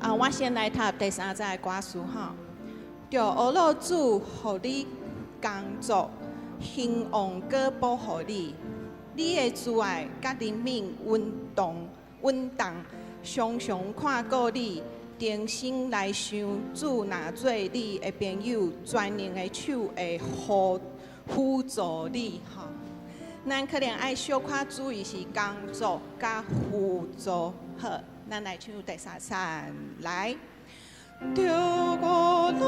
啊，我先來讀第三節的歌詞吼。著呵咾主予你工作興旺，閣保護你，你的慈愛佮憐憫穩當穩當，常常看顧你，定心來想主若做你的朋友，全能的手會輔助你吼。咱可能愛小可注意是工作佮輔助。好，咱來唱第三節來。著呵咾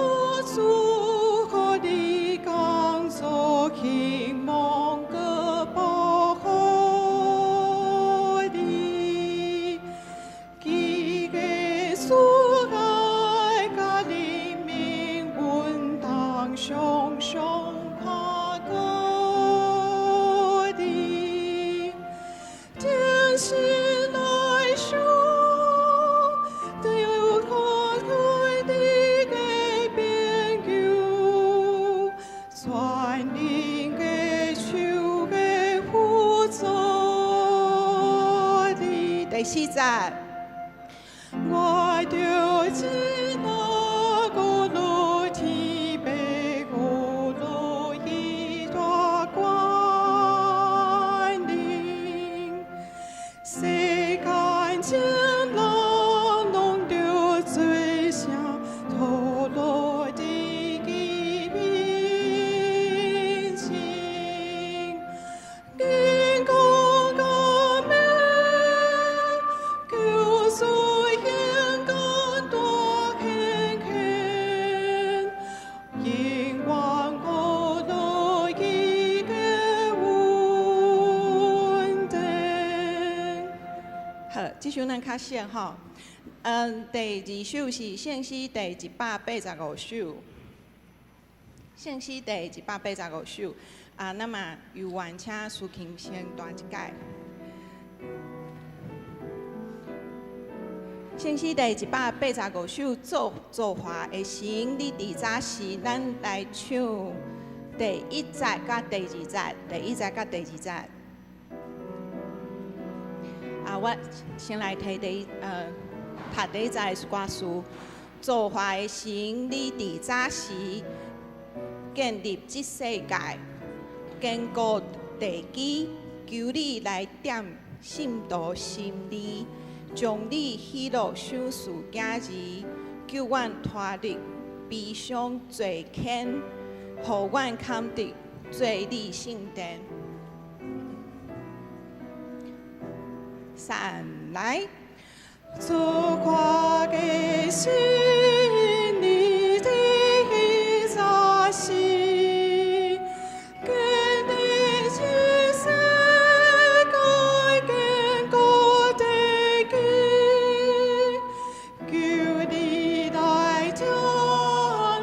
主予你工作興旺閣保護你，伊的慈愛佮憐憫穩當常常看顧你，定心來想，著看顧你的朋友，全能的手會輔助你。第四節。我著這那呵咾天父呵咾伊大權能，世間眾人攏著做聲陀羅佇伊面前，堅固甲美，救主勇敢大顯現，永遠呵咾伊的恩典。好，這首咱較熟吼。第二首是聖詩第185首，聖詩第一百八十五首。啊，那麼有緣請蘇琴先彈一擺。聖詩第一百八十五首，造化的神，你佇早時，咱來唱第一節佮第二節，第一節佮第二節。啊，我先來提第一，讀第一節的歌詞。造化的神，你佇早時建立這世界，堅固地基，求你來點信徒心裡，將你喜樂賞賜囝兒，救阮脫離悲傷罪愆，予阮堪得做你聖殿。三來。造化的神，你佇早時，建立這世界，堅固地基，求你來點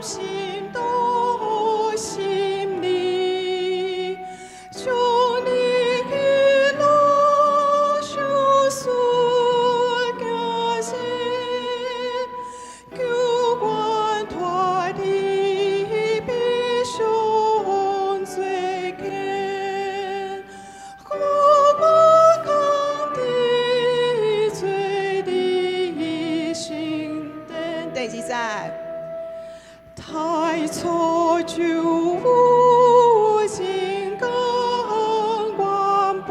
信徒心裡，將你喜樂賞賜囝兒，救阮脫離悲傷罪愆，予我堪得做你聖殿。第二節。太初就有真光原本，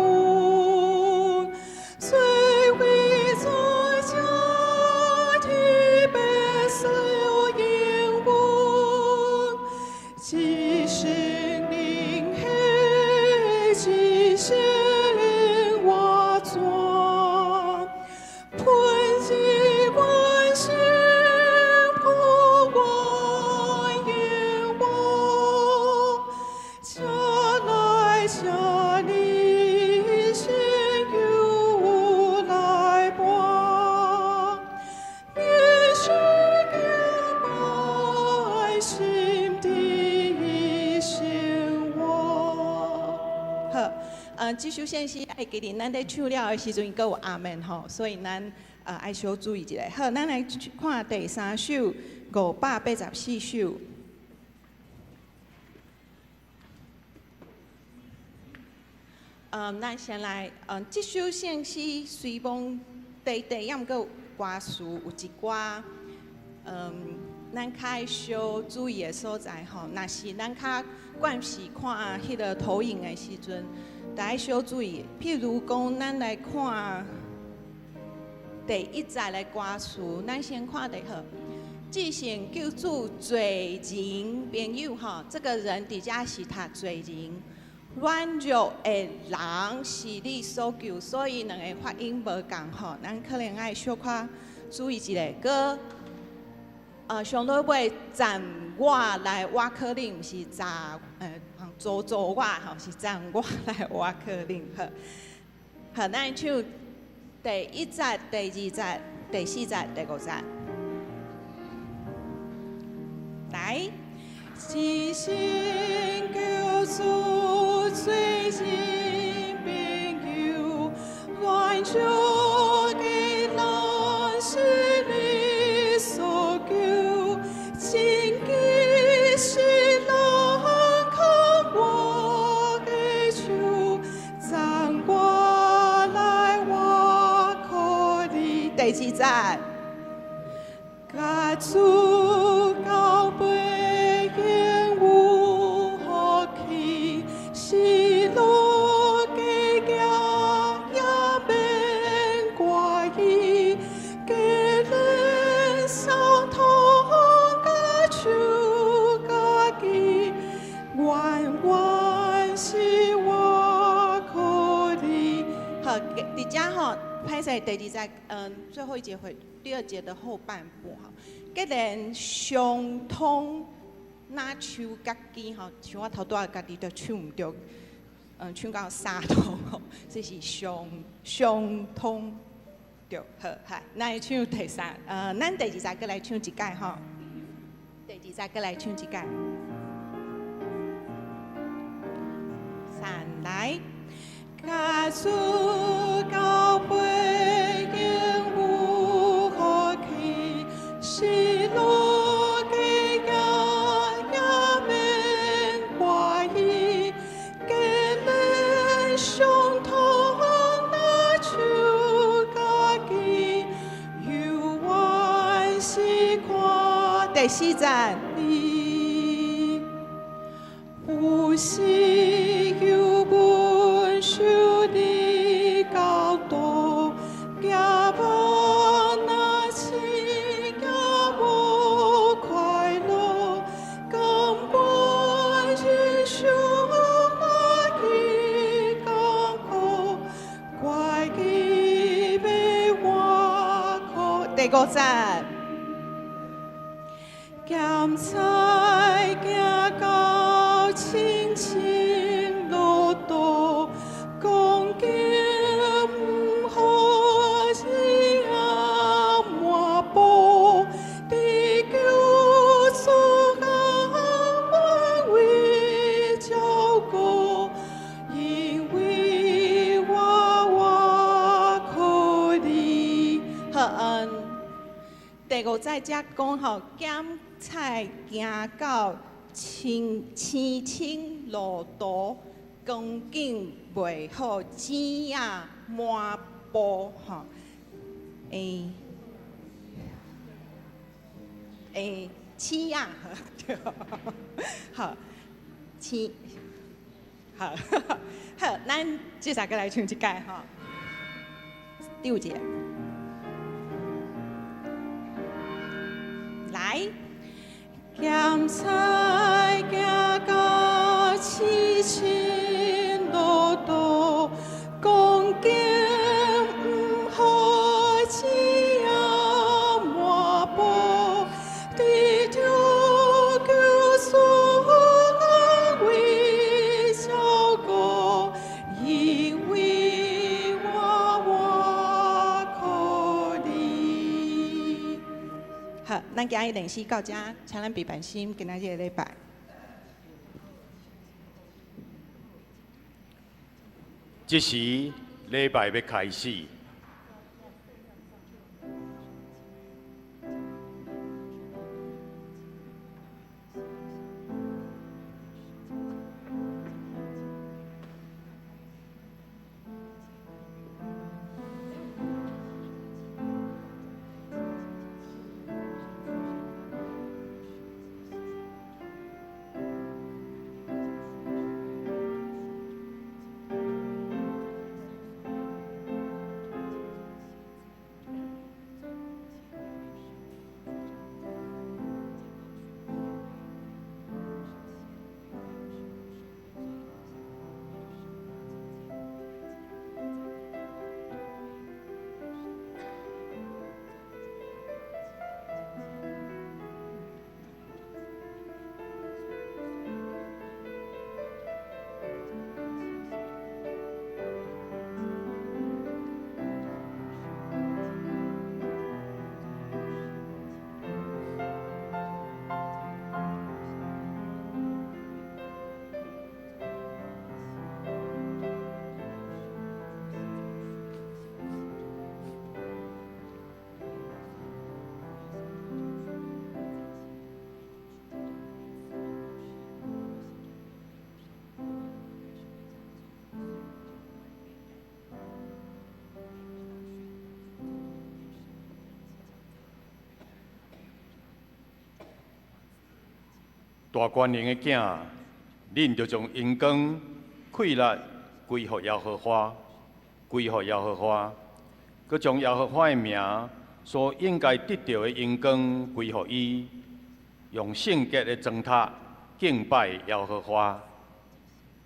做為在這天白色應允，一生靈血，一生活轉，噴入阮心，予阮永活，這來這你心又來伴，連續敬拜心的生活。好，這首聖詩愛記得，咱咧唱了的時陣，閣有阿們吼，所以咱愛小注意一下。好，咱來看第三首584首。咱先來，這首聖詩雖罔短短，抑毋過歌詞有一寡，咱較愛小注意的所在吼。若是咱較慣勢看彼个投影的時陣，著愛小注意。譬如講，咱來看第一節的歌詞，咱先看就好。至聖救主罪人朋友吼，這個人佇遮是讀罪人，軟弱的人是你所救，所以兩个發音無仝吼，咱可能愛小可注意一下。閣上落尾讚我來倚靠你，毋是讚詛咒我吼，是讚我來倚靠你。好，好，咱唱第一節、第二節、第四節、第五節。來，至聖救主罪人朋友，軟弱的人是你所救，真奇是人牽我的手，讚我來倚靠你。第二節，甲主到尾永有福氣，是路加行也免掛意，加連相通甲手家己，願願是倚靠你。好，佇遮吼，歹勢第二節，最後一節會第二節的後半部吼。既然相通若手家己吼，像我頭拄仔家己都唱毋著，唱到三通吼，這是相通著好，哈，咱來唱第三，咱第二節閣來唱一擺吼，第二節閣來唱一擺，三來，甲主到尾永有福氣，是路加行也免掛意，既然相通若手家己，猶原是看第四節，你，有時猶阮受你教導，行無若是行無快樂，甘願忍受我去艱苦，掛記欲倚靠。第五節，鹹菜行到清清路途，光景毋好日仔滿布，伫救主安穩為照顧，因為我倚靠你。好，第五節才講吼，鹹菜行到清青青路途，光景袂好，錢仔滿布吼，青仔，對，好，青，好，好，咱這首閣來唱一擺吼，第五節，來。鹹菜行到青青路途，光景毋好，錢仔滿布，佇著救主安慰照顧，因為我倚靠你。好，咱今日練習到遮，請咱備辦心，今仔日的禮拜。這時禮拜欲開始。大權能的囝，恁著將榮光、氣力歸予耶和華，歸予耶和華，閣將耶和華的名所應該得著的榮光歸予伊，用聖潔的磚塔敬拜耶和華。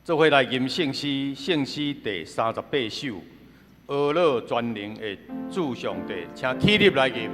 做伙來吟聖詩，聖詩第38首，阿樂全能的主上帝，請起立來吟。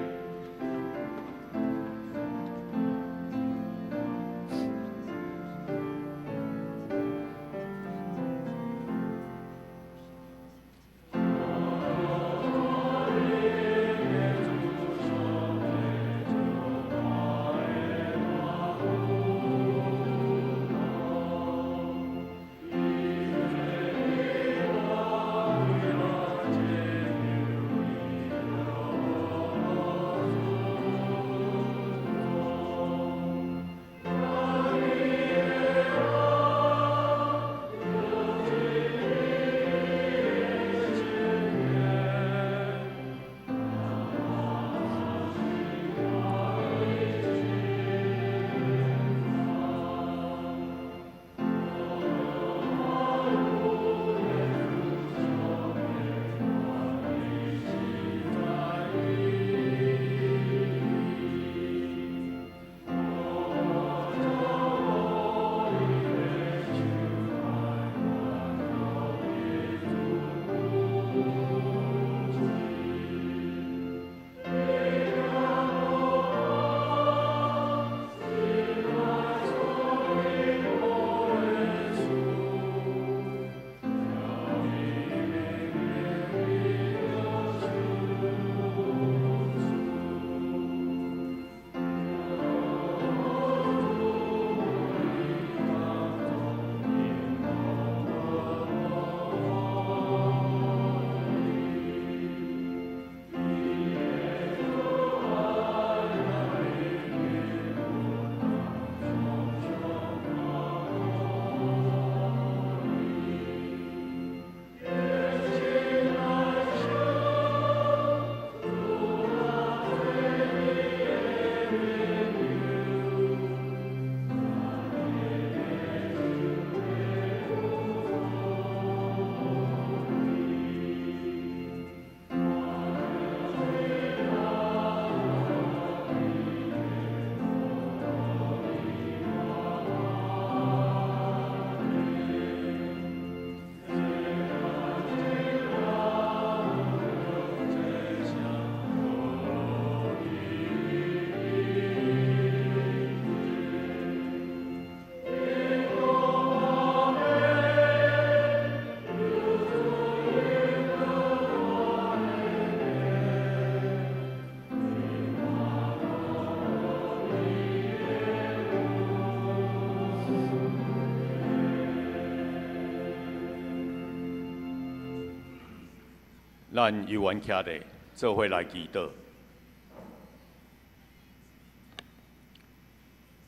咱猶原徛咧，做伙來祈禱。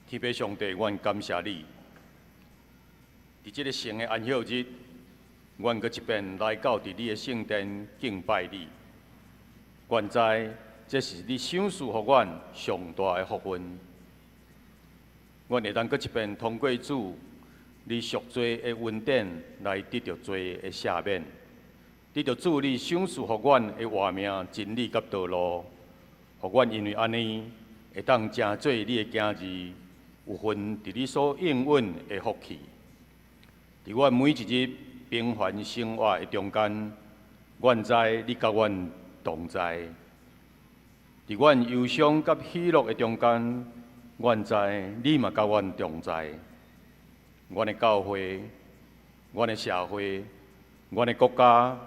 天父上帝，阮感謝你，佇這个聖的安息日，阮閣一遍來到佇你的聖殿敬拜你。阮知這是你賞賜予阮上大的福分。阮會當閣一遍通過主你贖罪的恩典來得著罪的赦免，得著主你賞賜予阮的活命真理佮道路，予阮因為按呢會當成做你的囝兒，有份佇你所應允的福氣。佇阮每一日平凡生活的中間，阮知你佮阮同在；佇阮憂傷佮喜樂的中間，阮知你嘛佮阮同在。阮的教會、阮的社會、阮的國家，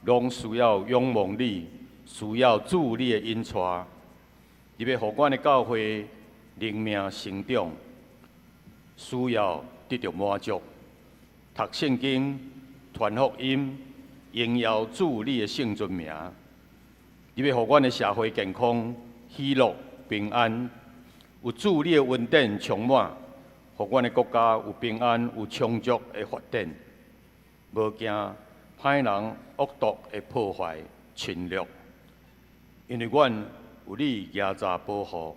攏需要仰望你，需要主你的引帶。你欲予阮的教會靈命成長，需要得著滿足，讀聖經、傳福音、榮耀主你的聖尊名。你欲予阮的社會健康、喜樂、平安，有主你的恩典充滿，予阮的國家有平安、有充足的發展，無驚歹人惡毒的破壞侵略，因為阮有你耶查保護。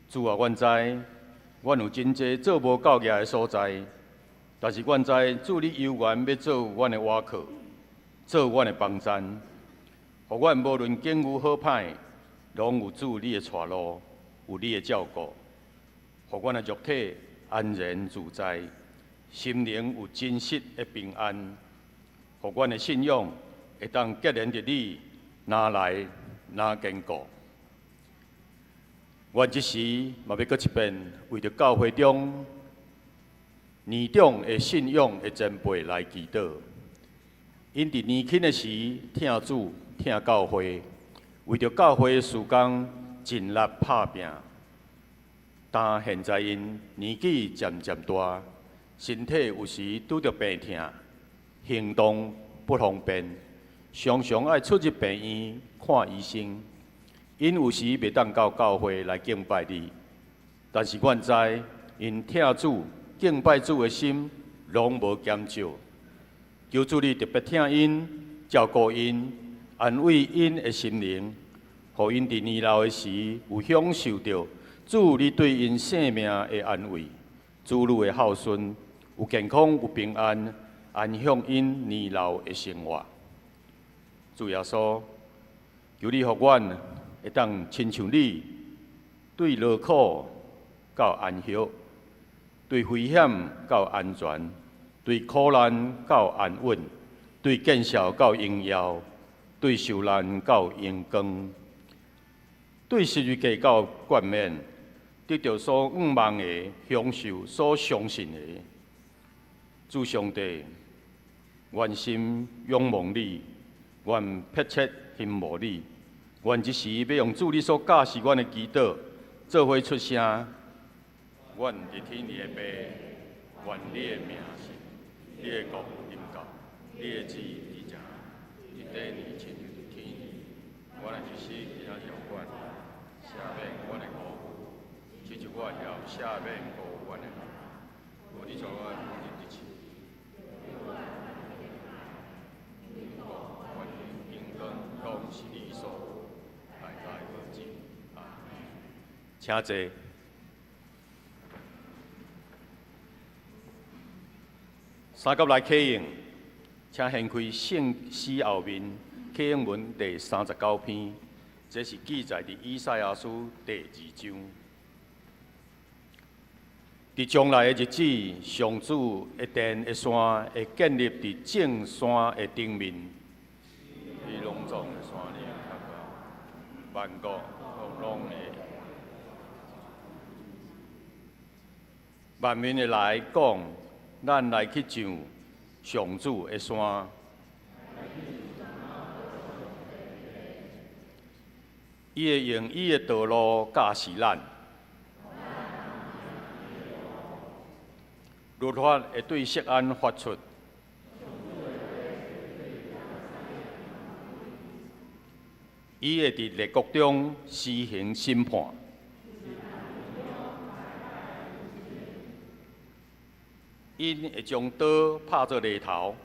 主啊，阮知阮有真濟做無夠額的所在，但是阮知主你猶原欲做阮的倚靠，做阮的幫贊，予阮無論境遇好歹，攏有主你的帶路，有你的照顧，予阮的肉體安然自在，心靈有真實的平安，予阮的信仰會當結連佇你，若來若堅固。阮這時嘛欲閣一遍為著教會中年長的信仰的前輩來祈禱。𪜶佇年輕的時疼主疼教會，為著教會的事工盡力拍拚。但現在𪜶年紀漸漸大，身體有時拄著病痛，行動不方便，常常愛出入病院看醫生。𪜶有時袂當到教會來敬拜你，但是阮知𪜶疼主、敬拜主的心攏無減少。求主你特別疼𪜶，照顧𪜶，安慰𪜶的心靈，予𪜶佇年老的時有享受著主你對𪜶性命的安慰，子女的孝順，有健康有平安，安享𪜶年老的生活。主耶穌，求你予阮會當親像你，對勞苦到安息，對危險到安全，對苦難到安穩，對見笑到榮耀，對受難到榮光，對十字架到冠冕，得著所向望的，享受所相信的。主上帝，阮心仰望你，阮迫切欣慕你。阮這時欲用主你所教示阮的祈禱，做伙出聲。阮佇天裡的父，願你的名聖，你的國臨到，你的旨意佇地裡親像佇天。阮的一時今仔日予阮，赦免阮的過誤，親像阮也赦免過阮的人。無你帶阮入試。國權榮光攏是你所有，代代無盡。請坐。三甲來啟應，請掀開聖詩後面啟應文第39篇，這是記載佇以賽亞書第二章。佇將來的日子，上主的殿的山會建立佇眾山的頂面，比攏總的山嶺較高，萬國攏會，萬民會來講，咱來去上上主的山。伊會用伊的道路教示咱，律法會對錫安發出，伊會佇列國中施行審判。𪜶會將刀拍做犁頭，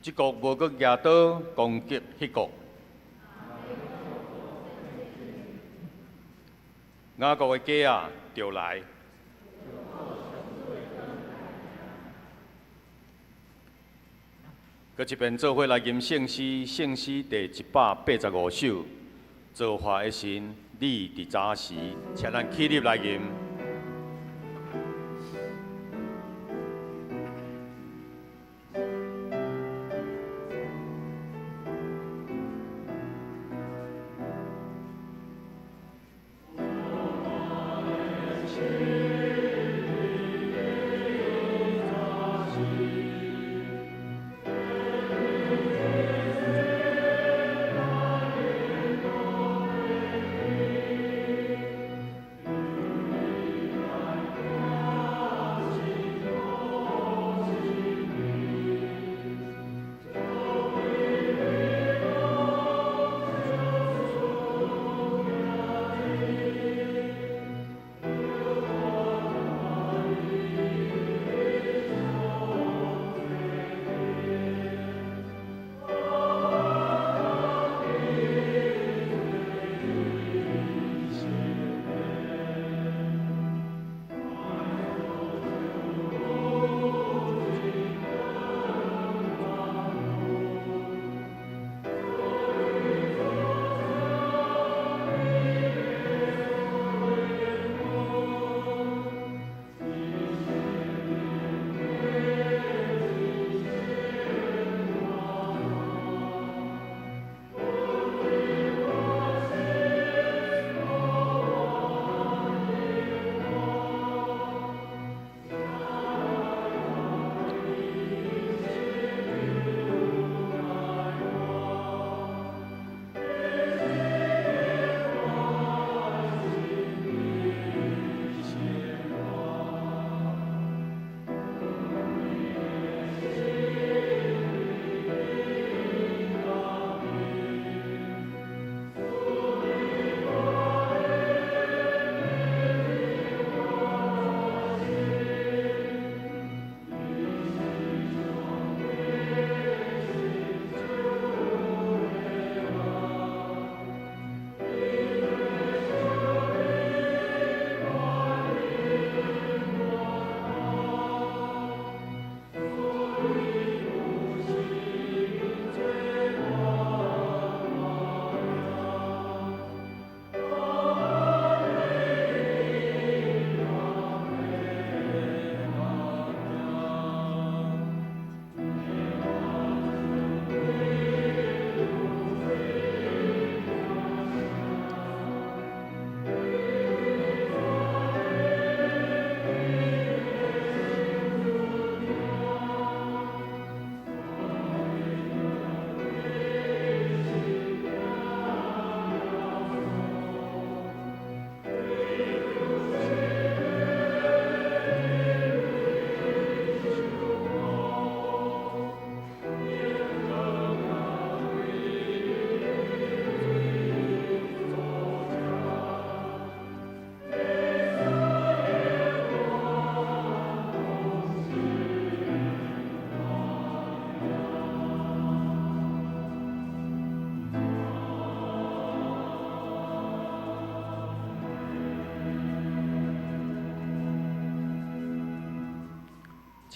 這國無閣舉刀攻擊彼國。雅各的家仔著來，閣一遍做伙來吟聖詩，聖詩第185首，造化的神，你佇早時，請咱起立來吟。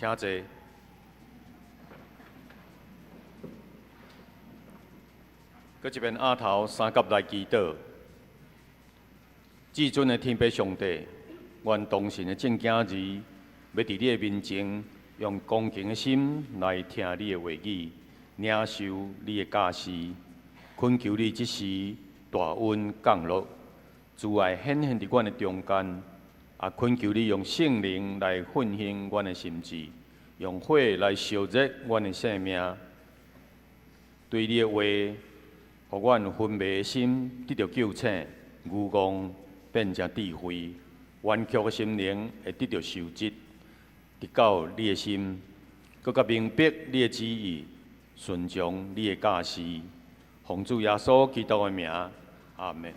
請坐。閣一遍阿頭三甲來祈禱。至尊的天父上帝，願同神的眾囝兒，欲佇你的面前，用恭敬的心來聽你的話語，領受你的教示，懇求你這時大恩降落，慈愛顯現佇阮的中間，也懇求你用聖靈來奮興阮的心志，用火來燒熱阮的生命。對你的話，予阮昏迷的心得著救醒，愚戇變成智慧，彎曲的心靈會得著修直，得到你的心，閣較明白你的旨意，順從你的教示。奉主耶穌基督的名，阿們。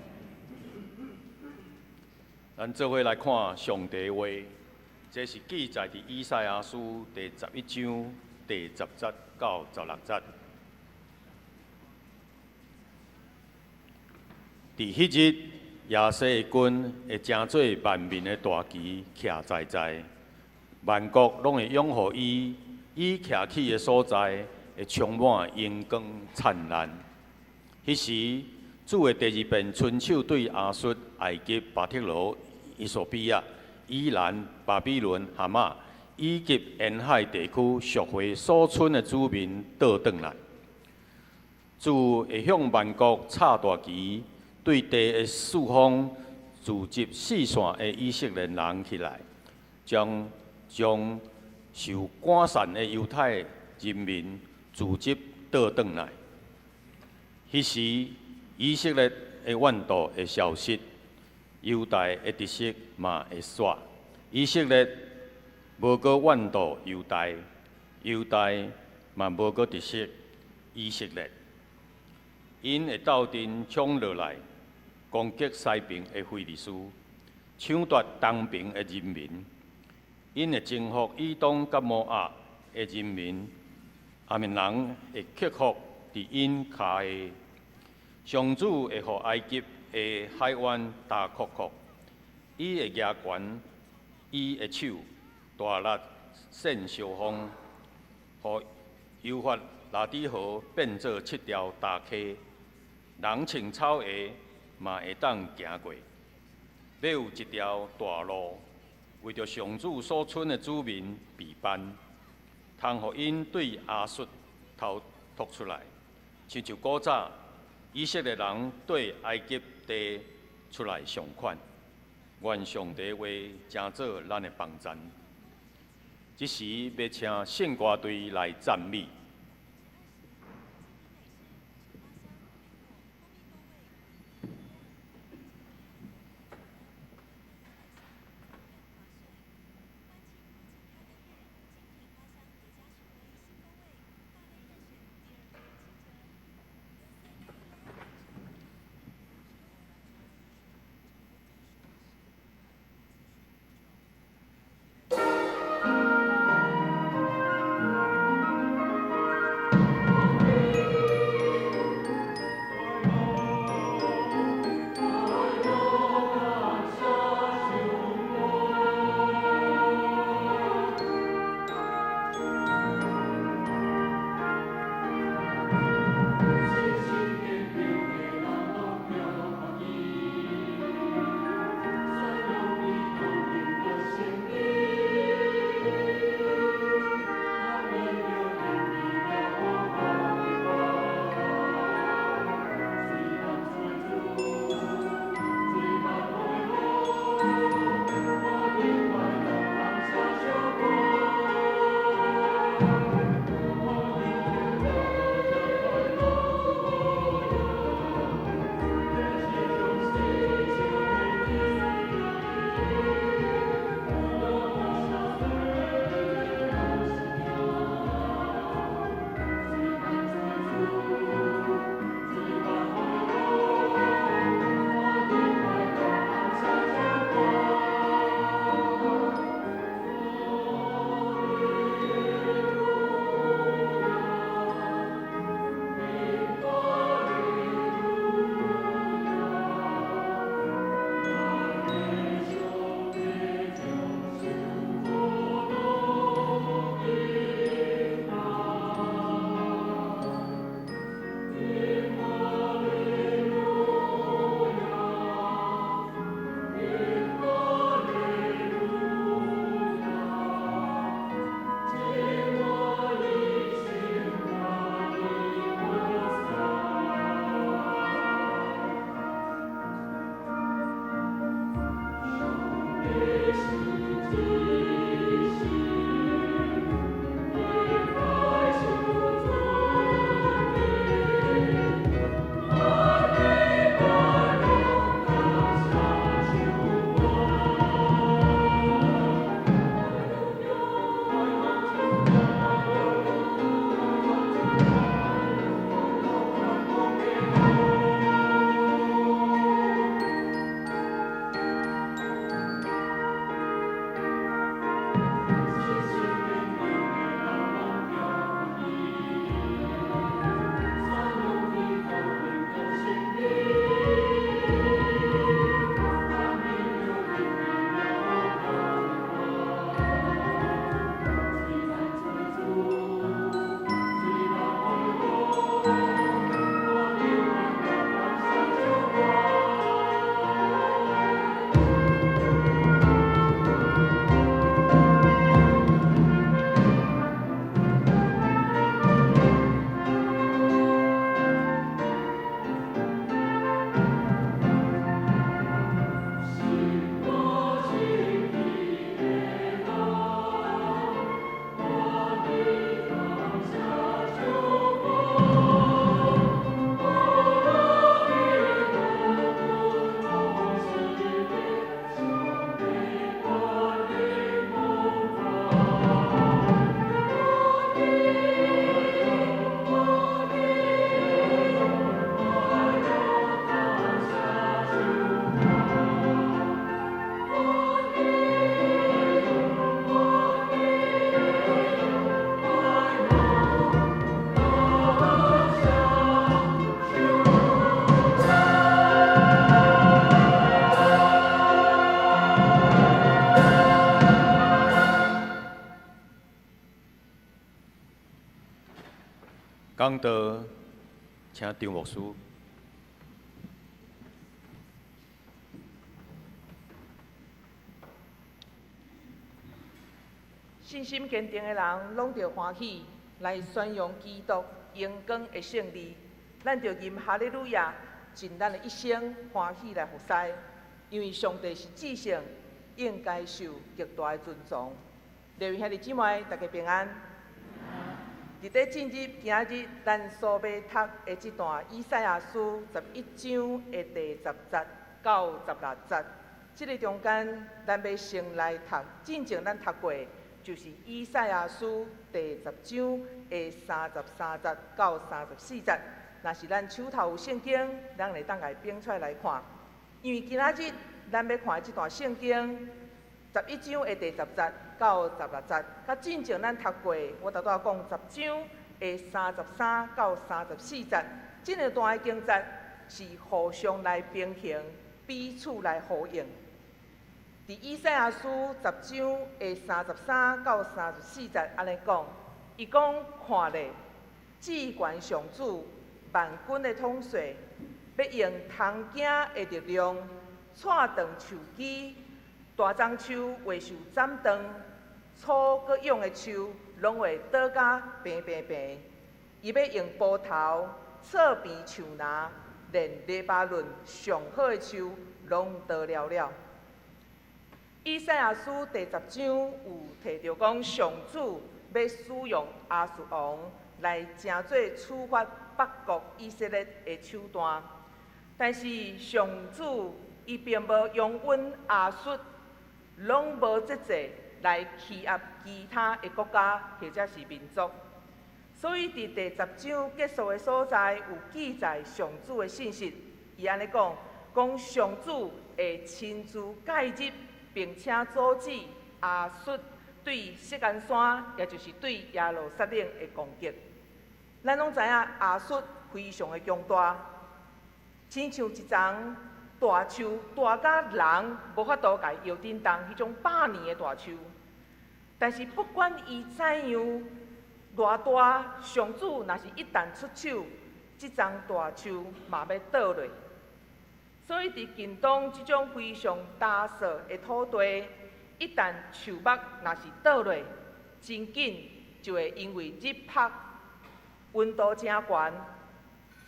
咱做伙來看上帝話，這是記載佇以賽亞書第11章第10節到16節。佇彼日，耶西的根會成做萬民的大旗，徛在在，萬國攏會擁護伊，伊徛起的所在會充滿榮光燦爛。彼時，主會第二遍伸手對亞述、埃及、巴特羅、伊索比亞、以蘭、巴比倫、哈馬以及沿海地區贖回所剩的子民倒轉來。主會向萬國插大旗，對地的四方聚集四散的以色列人起來，將將受趕散的猶太人民組織倒轉來。彼時，以色列的怨毒會消失，猶大的得勢嘛會煞。以色列無閣怨妒猶大，猶大嘛無閣得勢以色列。𪜶會鬥陣衝落來，攻擊西爿的非利士，搶奪東爿的人民。𪜶會征服以東佮摩押的人民，亞捫人會克服佇𪜶跤下。上主會予埃及的海灣焦涸涸，伊會舉懸伊的手，大力扇燒風，予幼發拉底河變做七條大溪，人穿草鞋嘛會當行過。欲有一條大路，為著上主所剩的子民備辦，通予𪜶對亞述逃脫出來，親像古早以色列人對埃及地出來相款。願上帝話成做咱的幫贊。這時欲請聖歌隊來讚美。講道，請張牧師。信心堅定的人，攏著歡喜來宣揚基督榮光的勝利。咱著吟哈利路亞，盡咱的一生歡喜來服侍，因為上帝是至聖，應該受極大的尊崇。各位兄弟姊妹，大家平安。佇咧進入今日咱所欲讀的這段以賽亞書11章的第10節到16節，這个中間，咱欲先來讀，進前咱讀過，就是以賽亞書第10章的33節到34節。若是咱手頭有聖經，咱會當共伊反出來看。因為今仔日咱欲看的這段聖經，11章的第10節到16節，佮進前咱讀過，我頭拄仔講十章的33到34節，這兩段的經節是互相來平行，彼此來呼應。佇以賽亞書十章的33到34節按呢講，伊講看咧，至懸上主萬軍的統帥，欲用銅鏡的力量，掣斷樹枝。大樟樹會受斬斷，粗閣勇的樹攏會倒甲平平平。伊欲用斧頭挫平樹林，連黎巴嫩上好的樹攏倒了了。以賽亞書第10章有提著講，上主欲使用亞述王來成做處罰北國以色列的手段，但是上主伊並無容允亞述。攏無節制來欺壓其他的國家或者是民族，所以佇第10章結束的所在有記載上主的信息。伊按呢講，講上主會親自介入，並且阻止亞述對錫安山，也就是對耶路撒冷的攻擊。咱攏知影亞述非常的強大，親像一叢大樹大甲人無法度共伊搖振動，彼種百年的大樹。但是不管伊怎樣偌大，上主若是一旦出手，這叢大樹嘛欲倒落。所以佇近東這種非常乾燥的土地，一旦樹木若是倒落，真緊就會因為日曬溫度誠懸，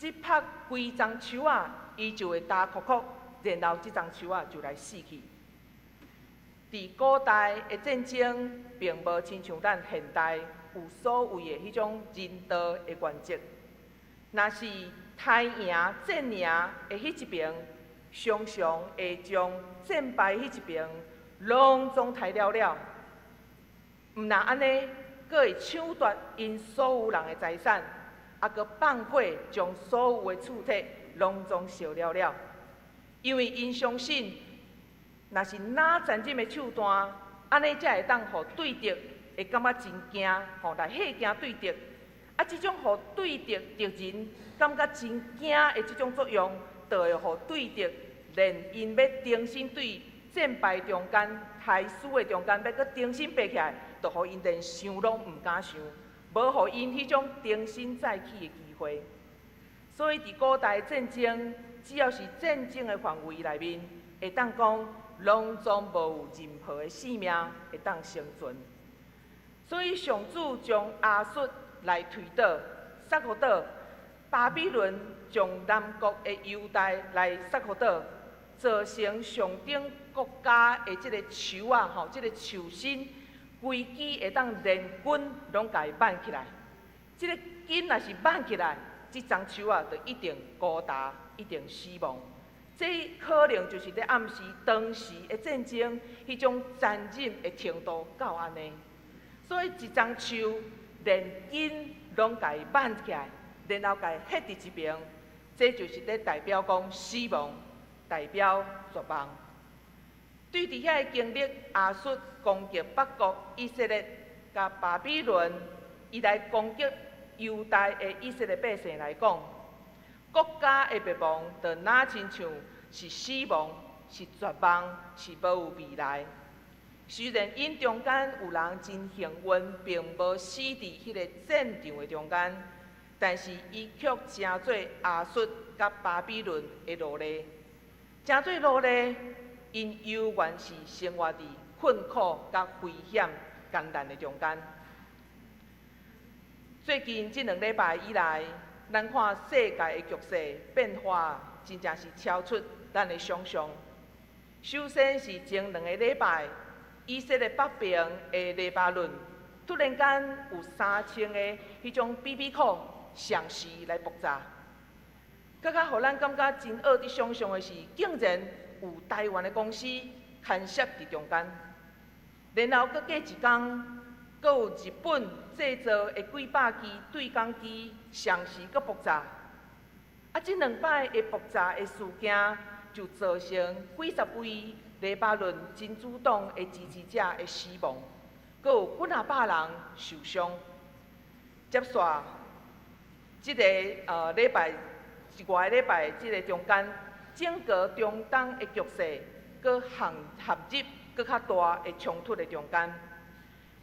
日曬規叢樹仔，伊就會焦涸涸。然後這叢樹仔就來死去。佇古代的戰爭，並無親像咱現代有所謂的彼種人道的原則。若是刣贏戰贏的彼一邊，常常會將戰敗彼一邊攏總刣了了。毋但按呢，閣會搶奪𪜶所有人的財產，猶閣放火將所有的厝體攏總燒了了。因為𪜶相信，若是若殘忍的手段，按呢才會當予對敵會感覺真驚，吼來嚇驚對敵。啊，這種予對敵敵人感覺真驚的這種作用，就會予對敵連𪜶欲重新對戰敗中間、刣死的中間，欲閣重新爬起來，就予𪜶連想攏毋敢想，無予𪜶彼種重新再起的機會。所以，佇古代戰爭，只要是戰爭的範圍內面，會當講攏總無有任何的性命會當生存。所以上主將亞述來推倒、殺予倒，巴比倫將南國的猶大來殺予倒，造成上頂國家的這个樹仔吼，這个樹身規支會當連根攏共伊挽起來。這个根若是挽起來，這叢樹仔就一定孤單，一定死亡。這可能就是咧暗示當時的戰爭彼種殘忍的程度到按呢。所以一叢樹連根攏共伊挽起來，然後共伊彼佇一爿，這就是咧代表講死亡，代表絕望。對佇遐个經歷，亞述攻擊北國以色列，佮巴比倫，伊來攻擊猶大的以色列百姓來講，國家的滅亡，就若親像是死亡，是絕望，是無有未來。雖然𪜶中間有人真幸運，並無死佇彼个戰場的中間，但是伊卻成做亞述佮巴比倫的奴隸，成做奴隸，𪜶猶原是生活佇困苦佮危險艱難的中間。最近這兩禮拜以來，咱看世界的局勢變化，真正是超出咱的想象。首先是前兩個禮拜，以色列北邊的黎巴嫩突然間有3000個彼種 BB call 同時來爆炸。閣較予咱感覺真惡得想象的是，竟然有台灣的公司牽涉佇中間。然後閣過一工，閣有日本製造的幾百支對講機同時閣爆炸。啊，這兩擺的爆炸的事件，就造成幾十位黎巴嫩真主黨的支持者的死亡，閣有幾若百人受傷。接續這个禮拜，一外個禮拜這个中間，整個中東的局勢閣陷入閣較大的衝突的中間。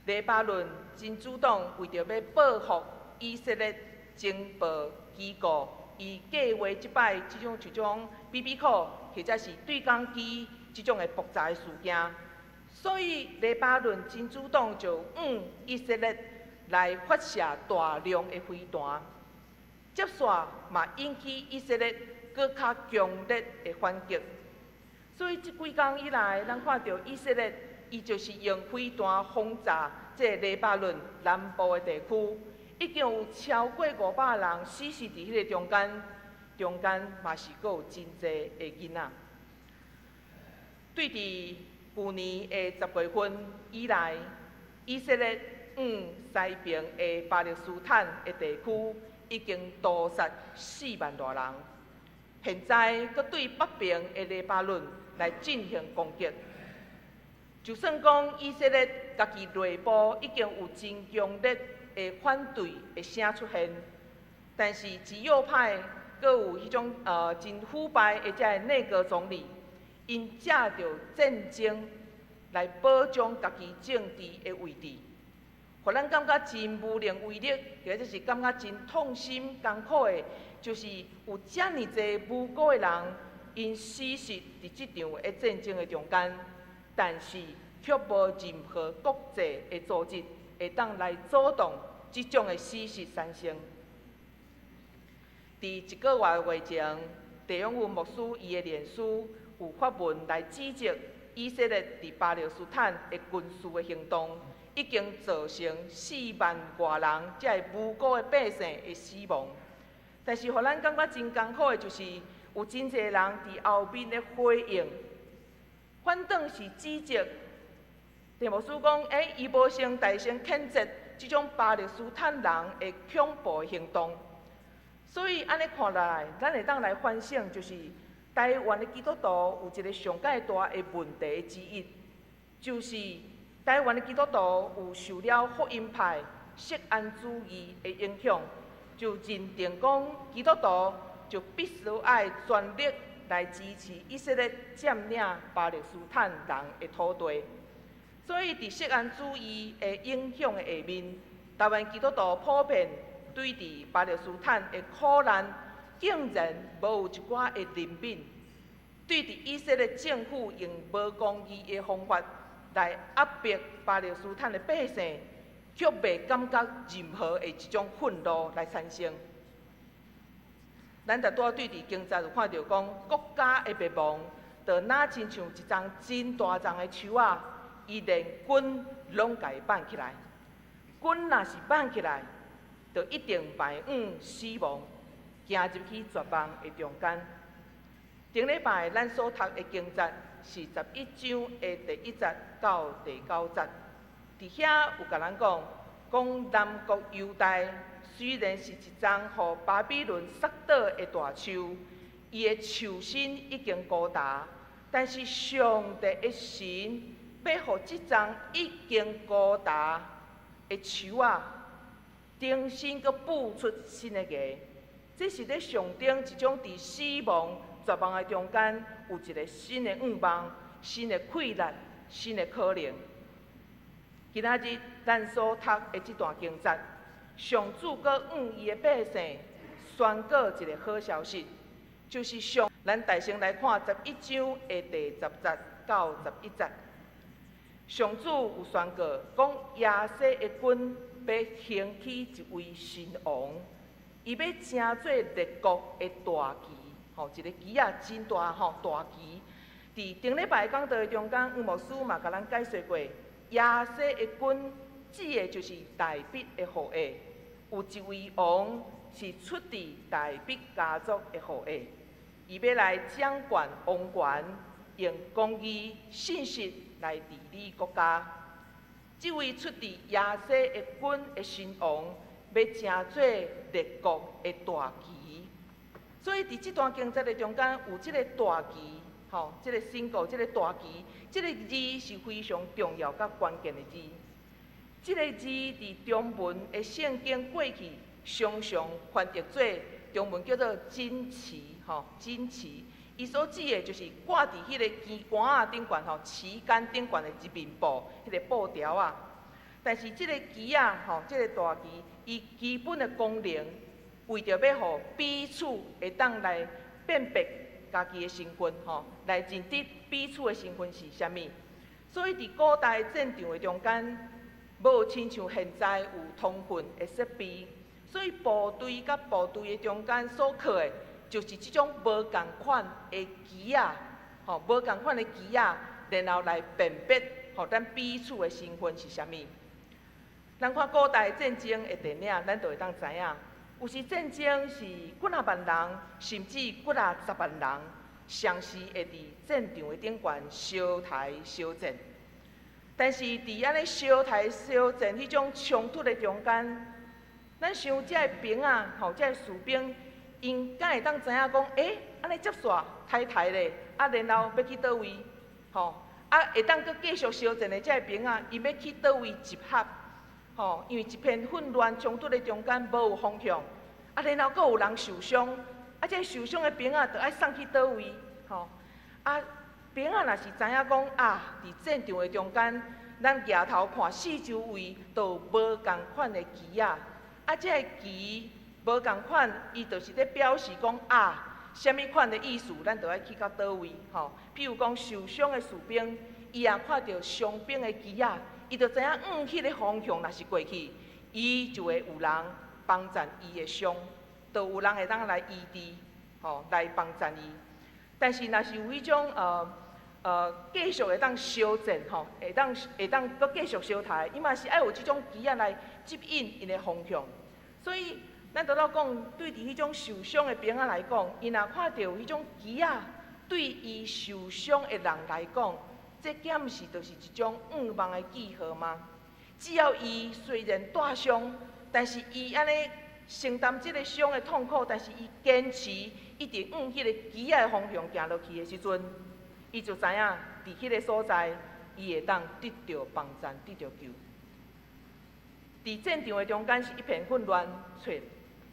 黎巴嫩真主黨為著欲報復以色列情報機構，伊計劃這擺這種這種 BB call 或者是對講機這種的爆炸的事件，所以黎巴嫩真主黨就向以色列來發射大量的飛彈，接續嘛引起以色列閣較強烈的反擊。所以這幾工以來，咱看著以色列，伊就是用飛彈轟炸這个黎巴嫩南部的地區，已經有超過500人死死佇彼个中間，中間嘛是閣有真濟的囡仔。對佇舊年的10月份以來，以色列往西邊的巴勒斯坦的地區已經屠殺4萬多人，現在閣對北邊的黎巴嫩來進行攻擊。就算講以色列家己內部已經有真強烈的反對的聲出現，但是極右派閣有彼種真腐敗的這个內閣總理，𪜶藉著戰爭來保障家己政治的位置，予咱感覺真無能為力，或者是感覺真痛心艱苦的，就是有遮爾濟無辜的人，𪜶死死佇這場的戰爭的中間，但是卻無任何國際的組織會當來阻擋這種的死實產生。佇一個月月前，鄭永文牧師伊的臉書有發文來指責以色列佇巴勒斯坦的軍事的行動，已經造成4萬外人這个無辜的百姓的死亡。但是，予咱感覺真艱苦的，就是有真濟人佇後面的回應，反轉是指責。鄭牧師講，欸，伊無先大聲譴責這種巴勒斯坦人的恐怖的行動。所以按呢看來，咱會當來反省，就是台灣的基督徒有一个上蓋大的問題之一，就是台灣的基督徒有受了福音派、錫安主義的影響，就認定講基督徒就必須愛全力來支持以色列佔領巴勒斯坦人的土地。所以，佇錫安主義的影響的下面，台灣基督徒普遍對佇巴勒斯坦的苦難，竟然無有一寡的憐憫，對佇以色列政府用無公義的方法來壓迫巴勒斯坦的百姓，卻袂感覺任何的一種憤怒來產生。咱拄仔對佇經節有看著講，國家的滅亡，就若親像一叢真大叢的樹仔，伊連根攏共伊挽起來。根若是挽起來，就一定邁向死亡，行入去絕望的中間。頂禮拜咱所讀的經節是11章的第1節到第9節，佇遐有共咱講，講南國猶大雖然是一叢予巴比倫殺倒的大樹，伊的樹身已經枯焦，但是上帝的神欲予這叢已經枯焦的樹仔，重新閣哺出新的芽。這是咧象徵一種佇死亡絕望的中間，有一个新的願望、新的氣力、新的可能。今仔日咱所讀的這段經節，上主閣向伊的百姓宣告一个好消息，就是上咱大先來看十一章的第十節到十一節。上主有宣告講，耶西的根欲興起一位新王，伊欲成做列國的大旗，吼，一个旗仔真大吼，大旗。佇頂禮拜講道的中間，黃牧師嘛共咱解說過，耶西的根指的就是大衛的後裔，有一位王是出自大衛家族的後裔，伊欲來掌管王權，用公義、信實來治理國家。這位出自耶西的根的新王，欲成做列國的大旗。所以佇這段經節的中間，有這个大旗，吼，這个宣告，這个大旗，這个字是非常重要佮關鍵的字。這个字佇中文的聖經過去常常翻譯做中文叫做錦旗，吼，錦旗。伊所指的就是掛佇彼个旗桿仔頂懸吼，旗桿頂懸的一面布，彼个布條仔。但是這个旗仔吼，這个大旗，伊基本的功能，為著欲予彼此會當來辨別家己的身份吼，來認得彼此的身份是啥物。所以佇古代戰場的中間，無親像現在有通訊的設備，所以部隊佮部隊的中間所靠的，就是這種無仝款的旗仔，吼，無仝款的旗仔，然後來辨別，予咱彼此的身份是啥物。咱看古代戰爭的電影，咱就會當知影，有時戰爭是幾若萬人，甚至幾若十萬人，同時會佇戰場的頂懸相刣相戰。但是佇按呢相刣相戰彼種衝突的中間，咱想這个兵仔，吼，這个士兵，𪜶敢會當知影講，欸，按呢接煞刣刣咧，啊，然後欲去佗位，吼，啊，會當閣繼續相戰的這个兵仔，𪜶欲去佗位集合，吼，因為一片混亂衝突的中間無有方向，啊，然後閣有人受傷，啊，這个受傷的兵仔著愛送去佗位，吼，啊，兵仔若是知影講啊，佇戰場的中間，咱舉頭看四周圍都有無仝款的旗仔，啊，這个旗無仝款，伊就是咧表示講啊，啥物款的意思，咱著愛去到佗位，吼。譬如講受傷的士兵，伊若看著傷兵的旗仔，伊就知影往彼个方向若是過去，伊就會有人幫贊伊的傷，就有人會當來醫治，吼，來幫贊伊。但是若是有彼種繼續會當相戰吼，會當閣繼續相刣，伊嘛是愛有這種旗仔來指引𪜶的方向。所以，咱拄仔講，對佇彼種受傷的兵仔來講，𪜶若看著彼種旗仔，對伊受傷的人來講，這敢毋是就是一種向望的記號嗎？只要伊雖然帶傷，但是伊按呢承擔這个傷的痛苦，但是伊堅持一直向彼个旗仔的方向行落去的時陣，伊就知影佇彼个所在，伊會當得著幫贊，得著救。佇戰場的中間是一片混亂，揣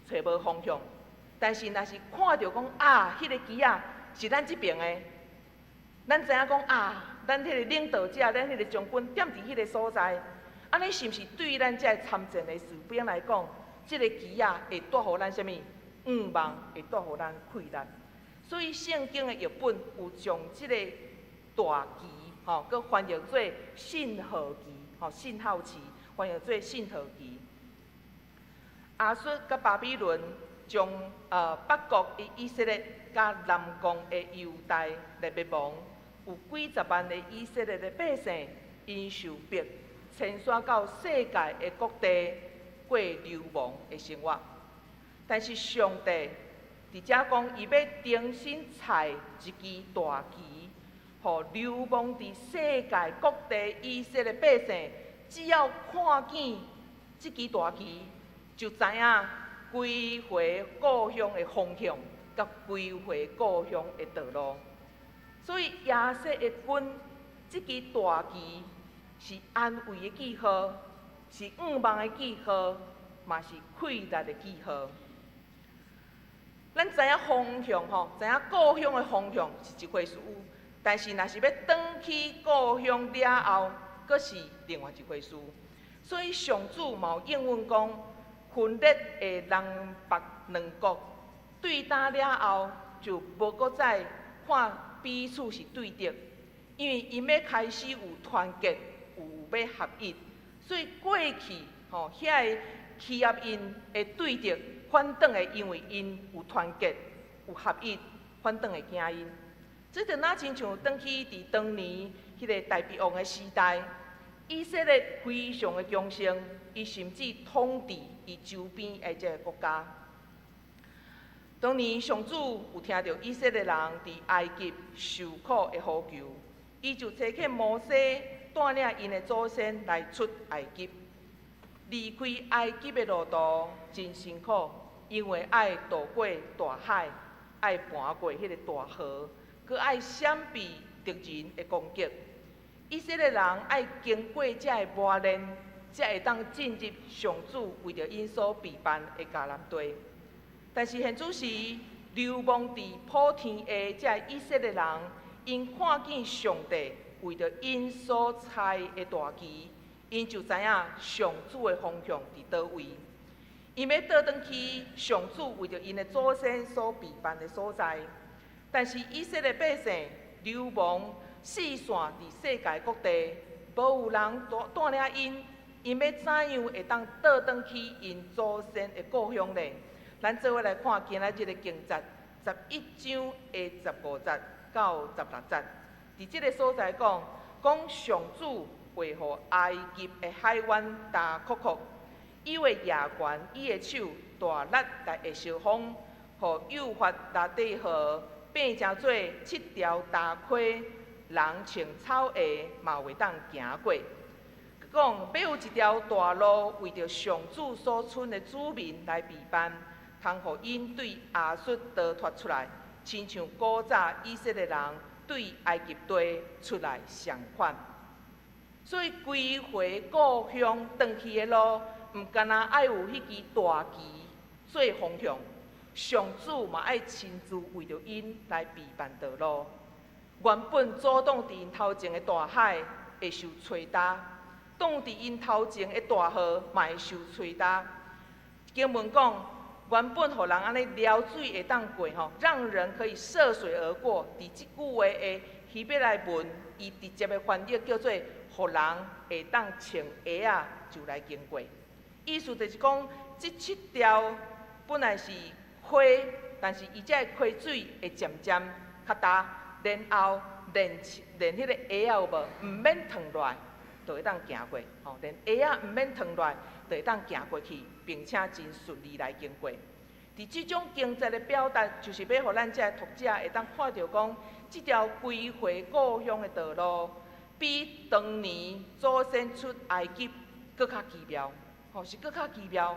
揣無方向。但是若是看著講啊，彼个旗仔是咱這爿的，咱知影講啊，咱彼个領導者，咱彼个將軍踮佇彼个所在，按呢是毋是對咱這个參戰的士兵來講，這个旗仔會帶予咱啥物？向望會帶予咱氣力。所以聖經的譯本有將這个大旗，吼，閣翻譯做信號旗，吼，信號旗，翻譯做信號旗。亞述佮巴比倫將北國的以色列佮南國的猶大來滅亡，有幾十萬的以色列的百姓，𪜶受迫遷徙到世界的各地過流亡的生活。但是上帝佇遮講，伊欲重新插一支大旗，予流亡佇世界各地以色列百姓，只要看見這支大旗，就知影歸回故鄉的方向，佮歸回故鄉的道路。所以耶西的根這支大旗是安慰的記號，是向望的記號，嘛是氣力的記號。咱知影方向吼，知影故鄉的方向是一回事，但是若是欲轉去故鄉了後，閣是另外一回事。所以上主嘛有應允講，分裂的南北兩國對打了後，就無閣再看彼此是對敵，因為𪜶欲開始有團結，有欲合一，所以過去吼遐个欺壓𪜶的對敵，反轉會因為𪜶有團結、有合一，反轉會驚𪜶。這就若親像轉去佇當年彼个大衛王的時代，以色列非常的強盛，伊甚至統治伊周邊的這个國家。當年上主有聽著以色列人佇埃及受苦的呼求，伊就差遣摩西帶領𪜶的祖先來出埃及。離開埃及的路途真辛苦，因為愛渡過大海，愛盤過彼个大河，閣愛閃避敵人的攻擊。以色列人愛經過這个磨練，才會當進入上主為著𪜶所備辦的迦南地。但是現此時流亡佇普天的這个以色列人，𪜶看見上帝為著𪜶所差的大旗，𪜶就知影上主的方向佇佗位。𪜶欲倒轉去上主為著𪜶的祖先所備辦的所在。但是以色列百姓流亡四散佇世界各地，無有人帶帶領𪜶，𪜶欲怎樣會當倒轉去𪜶祖先的故鄉呢？咱做伙來看今仔日的經節，11章的15節到16節。佇這个所在講，講上主會予埃及的海灣焦涸涸，伊會舉懸伊的手大力來下燒風，予幼發拉底河變成做七條大溪，人穿草鞋嘛袂當行過。講欲有一條大路為著上主所剩的子民來備辦，通予𪜶對亞述逃脫出來，親像古早以色列人對埃及地出來相款。所以歸回故鄉轉去的路，毋干焦愛有彼支大旗做方向，上主嘛愛親自為著𪜶來備辦道路。原本阻擋佇𪜶頭前的大海會受吹焦，擋佇𪜶頭前的大河嘛會受吹焦。經文講，原本予人按呢撩水會當過吼，讓人可以涉水而過。佇這句話的希伯來文，伊直接的翻譯叫做，予人會當穿鞋仔就來經過。意思就是講，這七條本來是溪，但是伊這个溪水會漸漸較焦，然後連彼个鞋仔有無，毋免脫落來，就會當行過。吼，連鞋仔毋免脫落來，就會當行過去，並且真順利來經過。佇這種經節的表達，就是欲予咱這个讀者會當看著講，這條歸回故鄉的道路，比當年祖先出埃及閣較奇妙，吼，是閣較奇妙。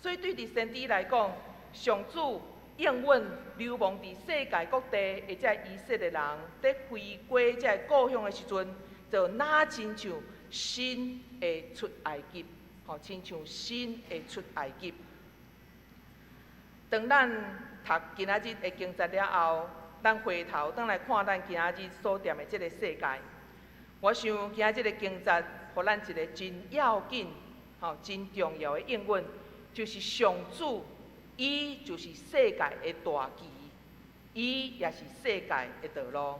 所以對佇先知來講，上主應允流亡佇世界各地的這以色列人，佇回歸這个故鄉的時陣，就若親像新的出埃及，吼，親像新的出埃及。當咱讀今仔日的經節了後，咱回頭轉來看咱今仔日所踮的這个世界，我想今仔日的經節，予咱一个真要緊、吼真重要的應允，就是上主，伊就是世界的大旗，伊也是世界的道路。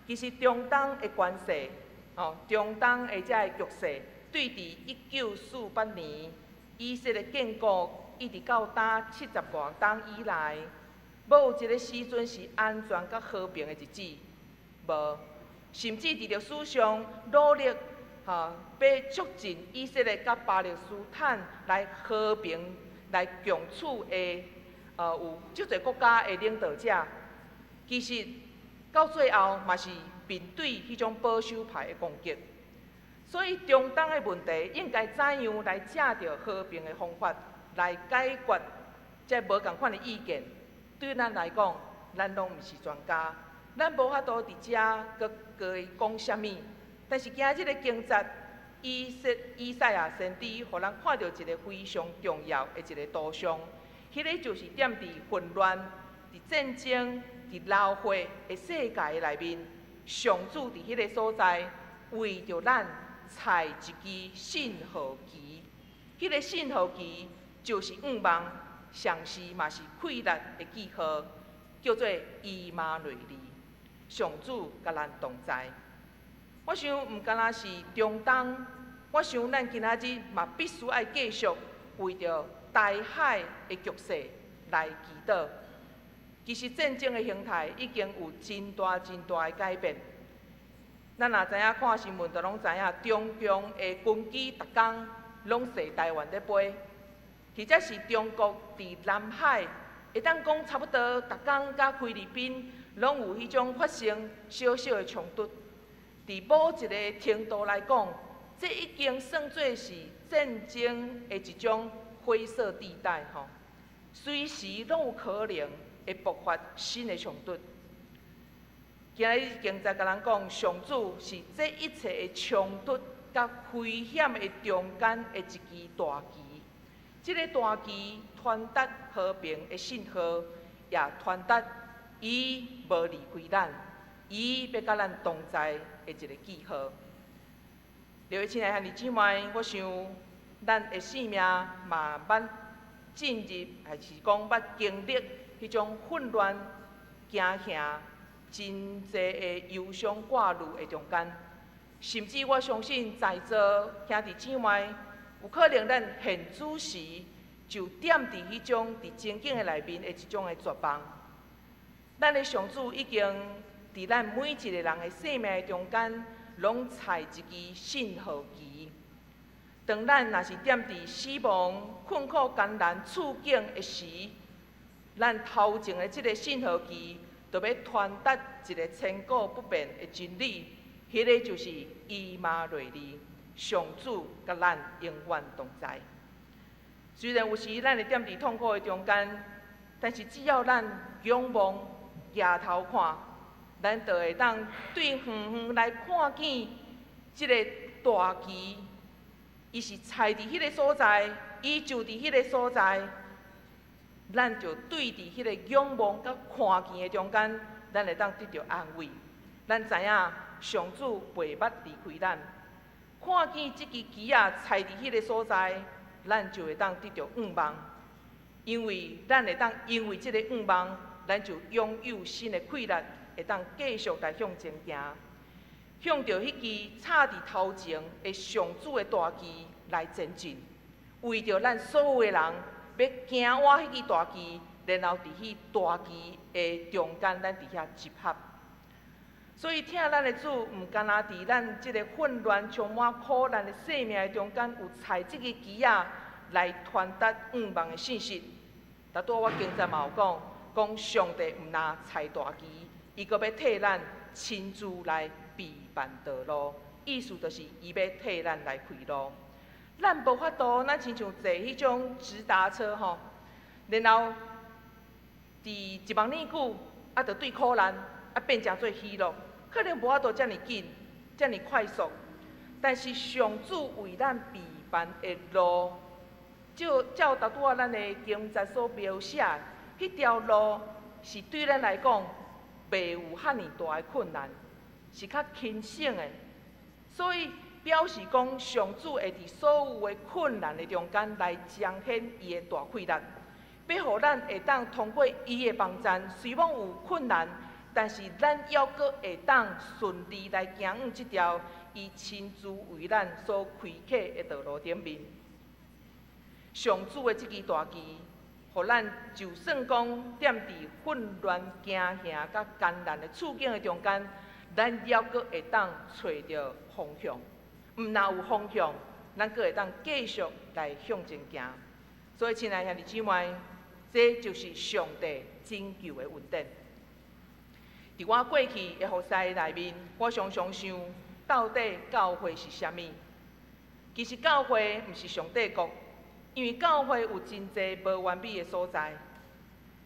其實中東的關係，吼，中東的這个局勢，對佇1948年以色列建國一直到今70外冬以來，無有一个時陣是安全佮和平的日子，無。甚至佇歷史上努力，吼，欲促進以色列佮巴勒斯坦來和平來共處的，有足濟國家的領導者，其實到最後嘛是面對彼種保守派的攻擊。所以中東的問題應該怎樣來藉著和平的方法來解決這無仝款的意見？對咱來講，咱攏毋是專家，咱無法度佇遮閣佮伊講啥物。但是今仔日的經節，以賽亞先知，予咱看著一个非常重要的一个圖像，彼个就是踮佇混亂、佇戰爭、佇流血的世界的內面，上主佇彼个所在為著咱插一支信號旗。彼个信號旗就是向望，同時嘛是氣力的記號，叫做以馬內利。上主佮咱同在。我想毋干焦是中東，我想咱今仔日嘛必須愛繼續為著台海的局勢來祈禱。其實戰爭的形態已經有真大真大的改變。咱若知影看新聞，就攏知影中共的軍機逐工攏踅台灣咧飛，或者是中國佇南海，會當講差不多逐工佮菲律賓攏有彼種發生小小的衝突。佇某一个程度來講，這已經算做是戰爭的一種灰色地帶吼，隨時攏有可能會爆發新的衝突。今日經節共咱講，上主是這一切的衝突佮危險的中間的一支大旗。這个大旗傳達和平的信號，也傳達伊無離開咱，伊欲佮咱同在的一个記號。各位親愛兄弟姊妹，我想咱的生命嘛捌進入，還是講捌經歷彼種混亂、驚嚇、真濟的憂傷掛慮的中間，甚至我相信在座兄弟姊妹，有可能咱現此時就踮佇彼種佇情境的內面的一種的絕望。咱的上主已經佇咱每一个人的生命中間，攏插一支信號旗。當咱若是踮佇死亡、困苦、艱難處境的時，咱頭前的這个信號旗，就欲傳達一个千古不變的真理，彼个就是以馬內利，上主佮咱永遠同在。雖然有時咱會踮佇痛苦的中間，但是只要咱仰望、舉頭看，咱就會當對遠遠來看見這个大旗，伊是插佇彼个所在，伊就佇彼个所在，咱就對佇彼个仰望佮看見的中間，咱會當得著安慰。咱知影上主袂捌離開咱，看見這支旗仔插佇彼个所在，咱就會當得著向望，因為咱會當因為這个向望，咱就擁有新的氣力，會當繼續來向前行，向著彼支插佇頭前的上主的大旗來前進，為著咱所有的人，欲行倚彼支大旗，然後佇彼大旗的中間，咱佇遐集合。所以，疼咱的主，毋干焦佇咱這个混亂、充滿苦難的生命的中間，有插這支旗仔來傳達向望的信息。拄拄我經節嘛有講，講上帝毋但插大旗，伊閣欲替咱親自來備辦道路，意思就是伊欲替咱來開路。咱無法度，咱親像坐彼種直達車吼，然後佇一目爾久，啊，就對苦難啊變成做喜樂，可能無法度遮爾緊，遮爾快速。但是上主為咱備辦的路，照照拄拄仔咱的經節所描寫，彼條路是對咱來講袂有遐爾大的困難，是較輕省的。所以表示講，上主會佇所有的困難的中間來彰顯伊的大氣力，欲予咱會當通過伊的幫贊，雖罔有困難，但是咱猶閣會當順利來行往這條伊親自為咱所開闢的道路頂面。上主的這支大旗，予咱就算講踮佇混亂、驚嚇佮艱難的處境的中間，咱猶閣會當揣著方向。毋但有方向，咱閣會當繼續來向前行。所以，親愛兄弟姊妹，這就是上帝拯救的恩典。佇我過去的服侍內面，我常常想，到底教會是啥物？其實教會毋是上帝國，因為教會有真濟無完美的所在。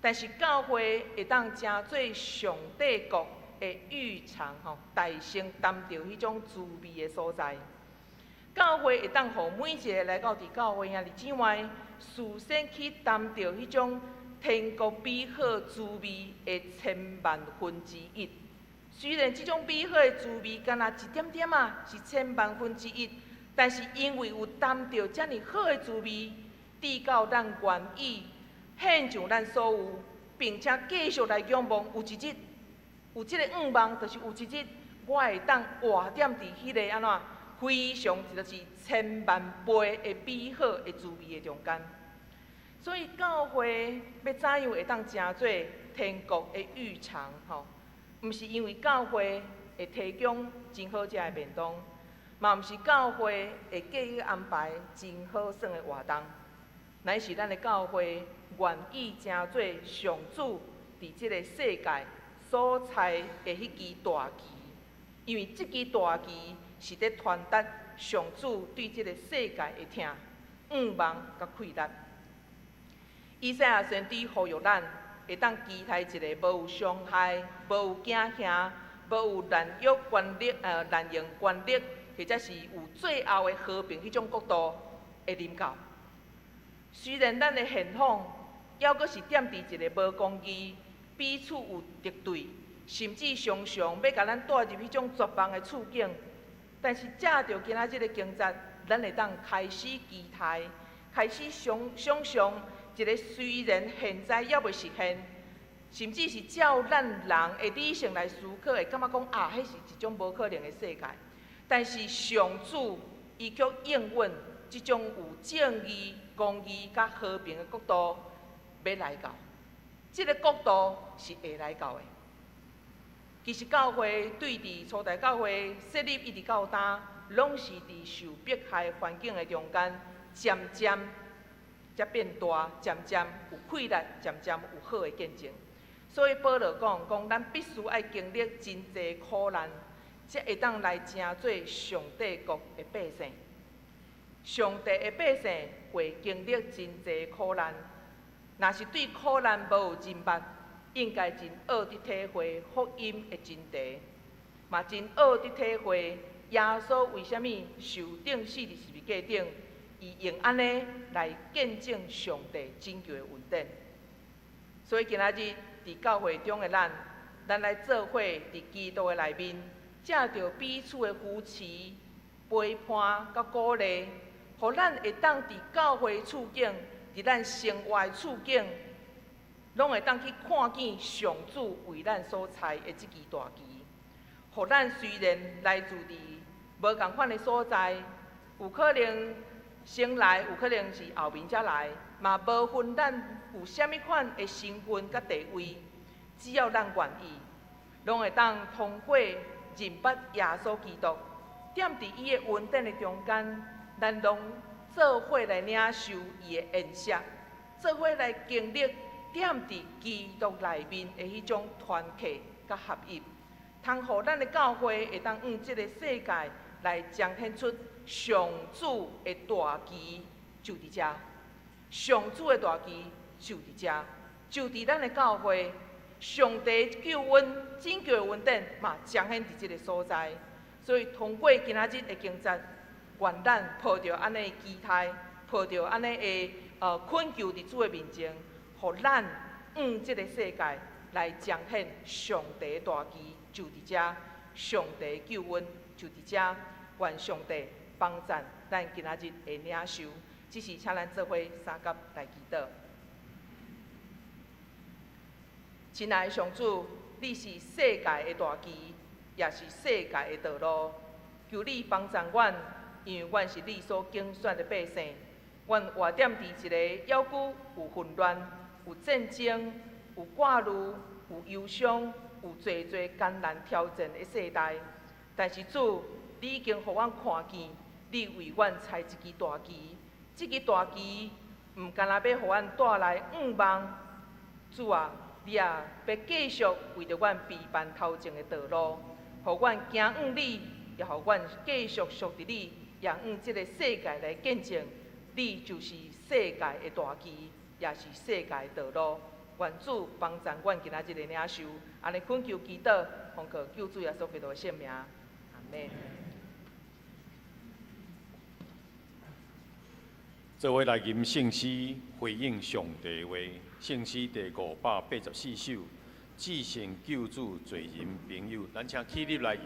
但是教會會當成做上帝國的預場吼，大聲擔著彼種滋味的所在。教會會當予每一个來到佇教會兄弟姊妹，事先去擔著彼種天國美好滋味的千萬分之一。雖然這種美好的滋味，干焦一點點仔，是千萬分之一，但是因為有擔著遮爾好的滋味，直到咱願意獻上咱所有，並且繼續來仰望，有一日有這個願望，就是有一日我會當活踮佇彼个按怎非常就是千萬倍的美好的滋味的中間。所以教會欲怎樣會當成做天國的浴場？吼，毋是因為教會會提供真好食的便當，嘛毋是教會會計劃安排真好耍的活動，乃是咱的教會願意成做上主佇這个世界所差的彼支大旗，因為這支大旗是咧傳達上主對這个世界的疼、向望佮氣力。以賽亞先知呼籲咱會當期待一个無有傷害、無有驚嚇、無有濫用權力、濫用權力，或者是有最後的和平彼種國度會臨到。雖然咱的現況猶閣是踮佇一个無公義、彼此有敵對，甚至常常欲共咱帶入彼種絕望的處境，但是藉著今仔日的經節，咱會當開始期待，開始想像一个雖然現在猶未實現，甚至是照咱人的理性來思考，會感覺講啊，彼是一種無可能的世界。但是上主伊卻應允這種有正義、公義佮和平的國度欲來到，這个國度是會來到的。其實教會對佇初代教會設立一直到今，攏是佇受迫害環境的中間，漸漸才變大，漸漸有氣力，漸漸有好的見證。所以保羅講，講咱必須愛經歷真濟苦難，才會當來成做上帝國的百姓。上帝的百姓會經歷真濟苦難，若是對苦難無有認捌，應該真學得體會福音的真諦，嘛真學得體會耶穌為啥物受釘死佇十字架頂，伊用按呢來見證上帝拯救的恩典。所以今仔日佇教會中的咱，咱來做伙佇基督的內面，藉著彼此的扶持、陪伴佮鼓勵，予咱會當佇教會處境，佇咱生活的處境，攏會當去看見上主為咱所差的這支大旗。予咱雖然來自佇無仝款的所在，有可能先來，有可能是後面才來，嘛無分咱有啥物款的身份佮地位，只要咱願意，攏會當通過認捌耶穌基督，踮佇伊的恩典的中間，咱攏做伙來領受伊的恩赦，做伙來經歷踮佇基督內面的彼種團契佮合一，通予咱的教會會當向這个世界來彰顯出上主的大旗就佇遮，上主的大旗就佇遮，就佇咱的教會，上帝救恩拯救的恩典嘛彰顯佇這个所在。所以通過今仔日的經節，願咱抱著按呢的期待，抱著按呢的懇求佇主的面前，予咱向這个世界來彰顯上帝的大旗就佇遮，上帝救恩就佇遮，願上帝幫贊咱今仔日的領受，只是請咱做伙相佮來祈禱。親愛的上主，你是世界的大旗，也是世界的道路。求你幫贊阮，因為阮是你所揀選的百姓。阮活踮佇一个猶閣有混亂、有戰爭、有掛慮、有憂傷、有濟濟艱難挑戰的世代。但是主，你已經予阮看見，你為阮差一支大旗，這支大旗毋干焦欲予阮帶來向望。主啊，你也欲繼續為著阮備辦頭前的道路，予阮行向你，也予阮繼續屬佇你，也向這个世界來見證，你就是世界的大旗，也是世界的道路。願主幫贊阮今仔日的領受，按呢懇求祈禱，奉靠救主耶穌基督的聖名，阿們。做伙來吟聖詩，回應上帝話。聖詩第584首，至聖救主罪人朋友，咱請起立來吟。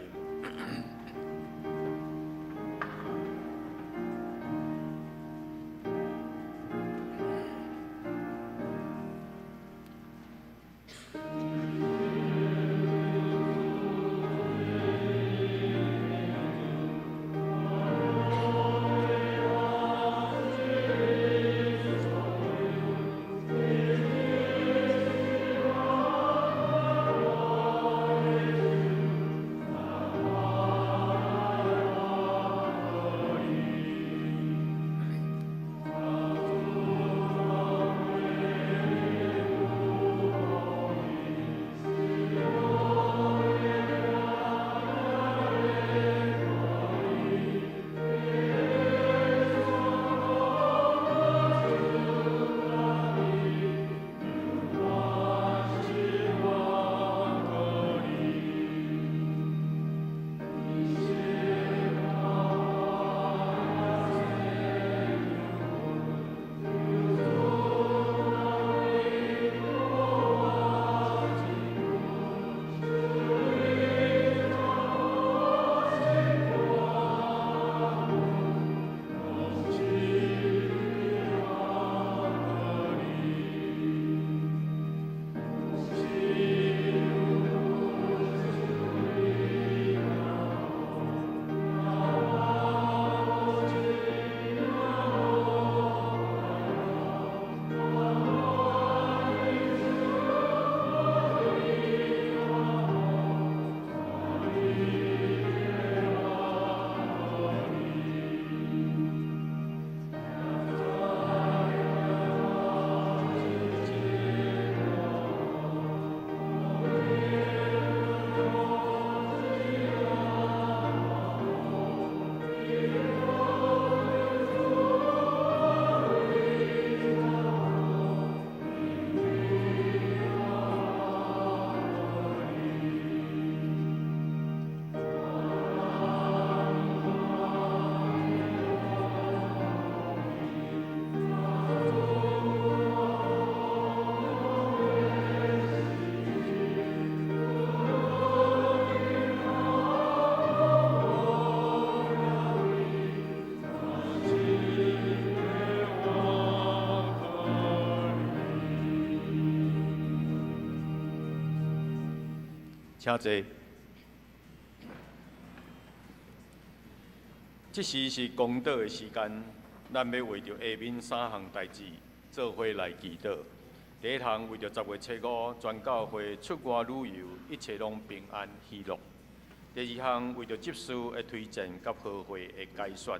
請坐。這時是公禱的時間，咱欲為著下面三項代誌做伙來祈禱。第一項為著10月初5全教會出外旅遊，一切攏平安喜樂。第二項為著執事的推薦佮合會的改選。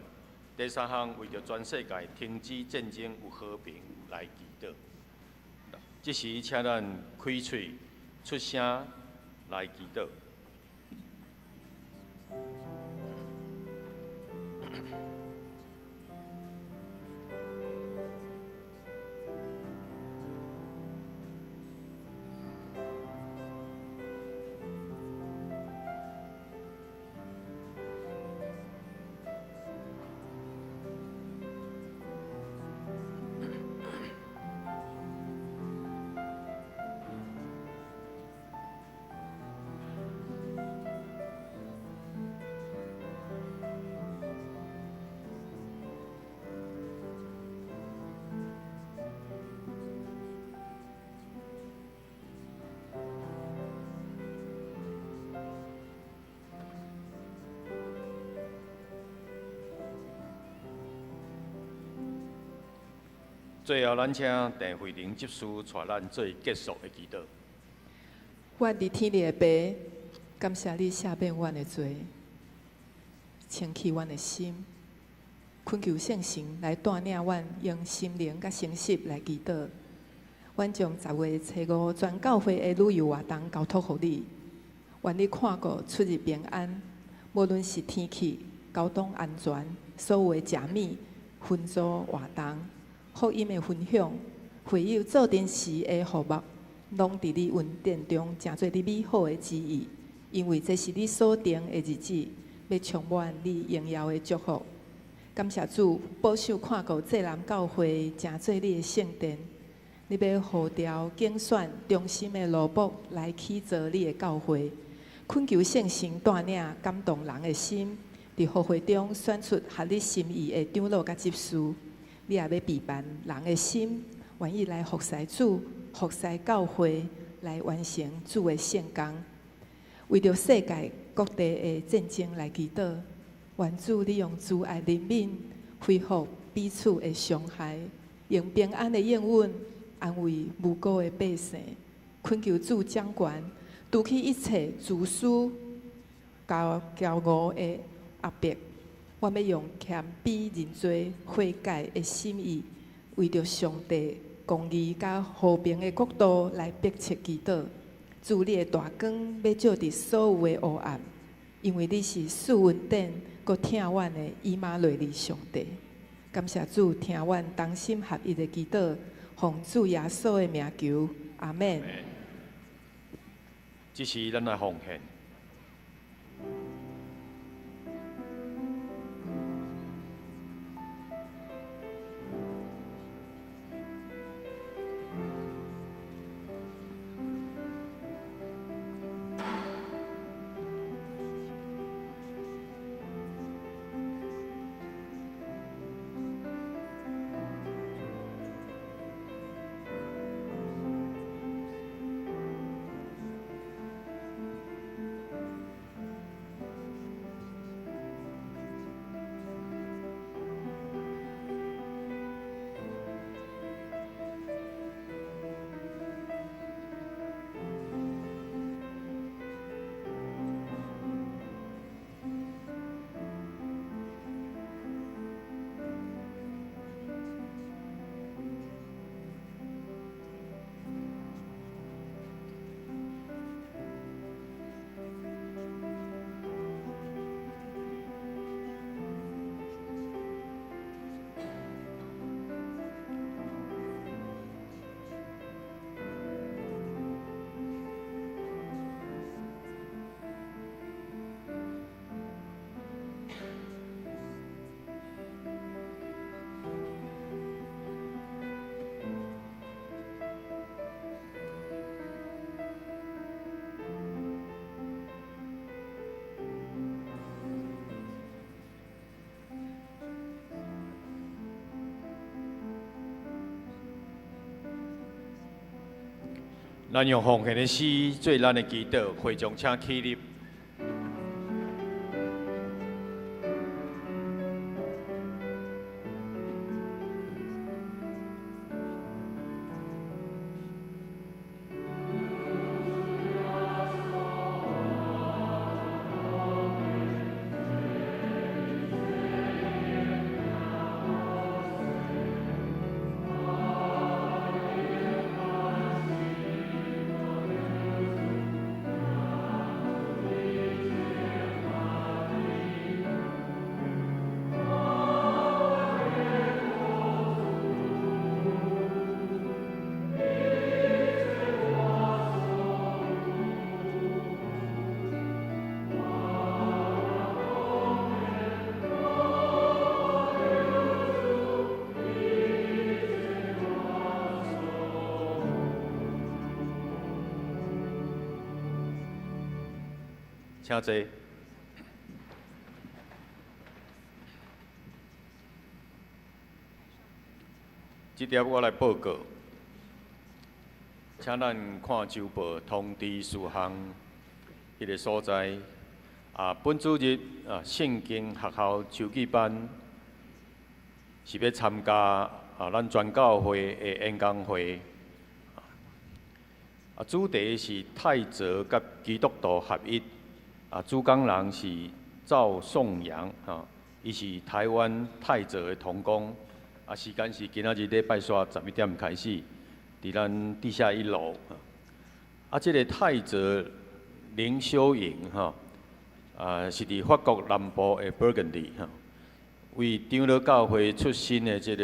第三項為著全世界停止戰爭有和平來祈禱。這時請咱開喙出聲來祈禱。最後，咱請鄭慧玲執事帶咱做結束的祈禱。阮佇天裡的爸，感謝你赦免阮的罪，清去阮的心，懇求聖神來帶領阮，用心靈佮誠實來祈禱。阮將10月初5全教會的旅遊活動交託予你，願你看顧出入平安，無論是天氣、交通安全，所有的食物、分組活動、福音的分享、會友做陣時的服務，攏佇你恩典中成做你美好的旨意。因為這是你所定的日子，欲充滿你榮耀的祝福。感謝主保守看顧濟南教會，成做你的聖殿。你欲呼召揀選忠心的奴僕來起造你的教會，懇求聖神帶領感動人的心，佇福會中選出合你心意的長老佮執事。你也欲備辦人的心，願意來服侍主、服侍教會，來完成主的聖工。為著世界各地的戰爭來祈禱，願主你用慈愛憐憫恢復彼此的傷害，用平安的應允安慰無辜的百姓。懇求主掌權，除去一切自私、驕傲的壓迫。我欲用謙卑認罪悔改的心意，為著上帝公義佮和平的國度來迫切祈禱。主你的大光欲照佇所有的黑暗，因為你是賜恩典、閣疼阮的以馬內利上帝。感謝主聽阮同心合意的祈禱，奉主耶穌的名求，阿們。這是咱來奉獻。咱用奉獻的詩做咱的祈禱，會眾請起立。請坐。這碟我來報告，請咱看週報通知事項，彼个所在。啊，本主日啊，聖經學校秋季班是欲參加啊，咱全教會的演講會。啊，主題是泰澤佮基督徒合一。啊，主講人是趙頌陽，吼，伊是台灣泰澤的同工。啊，時間是今仔日禮拜四11點開始，佇咱地下一樓。啊，這個泰澤靈修營，吼，啊，是佇法國南部的 Burgundy，吼，為長老教會出身的這個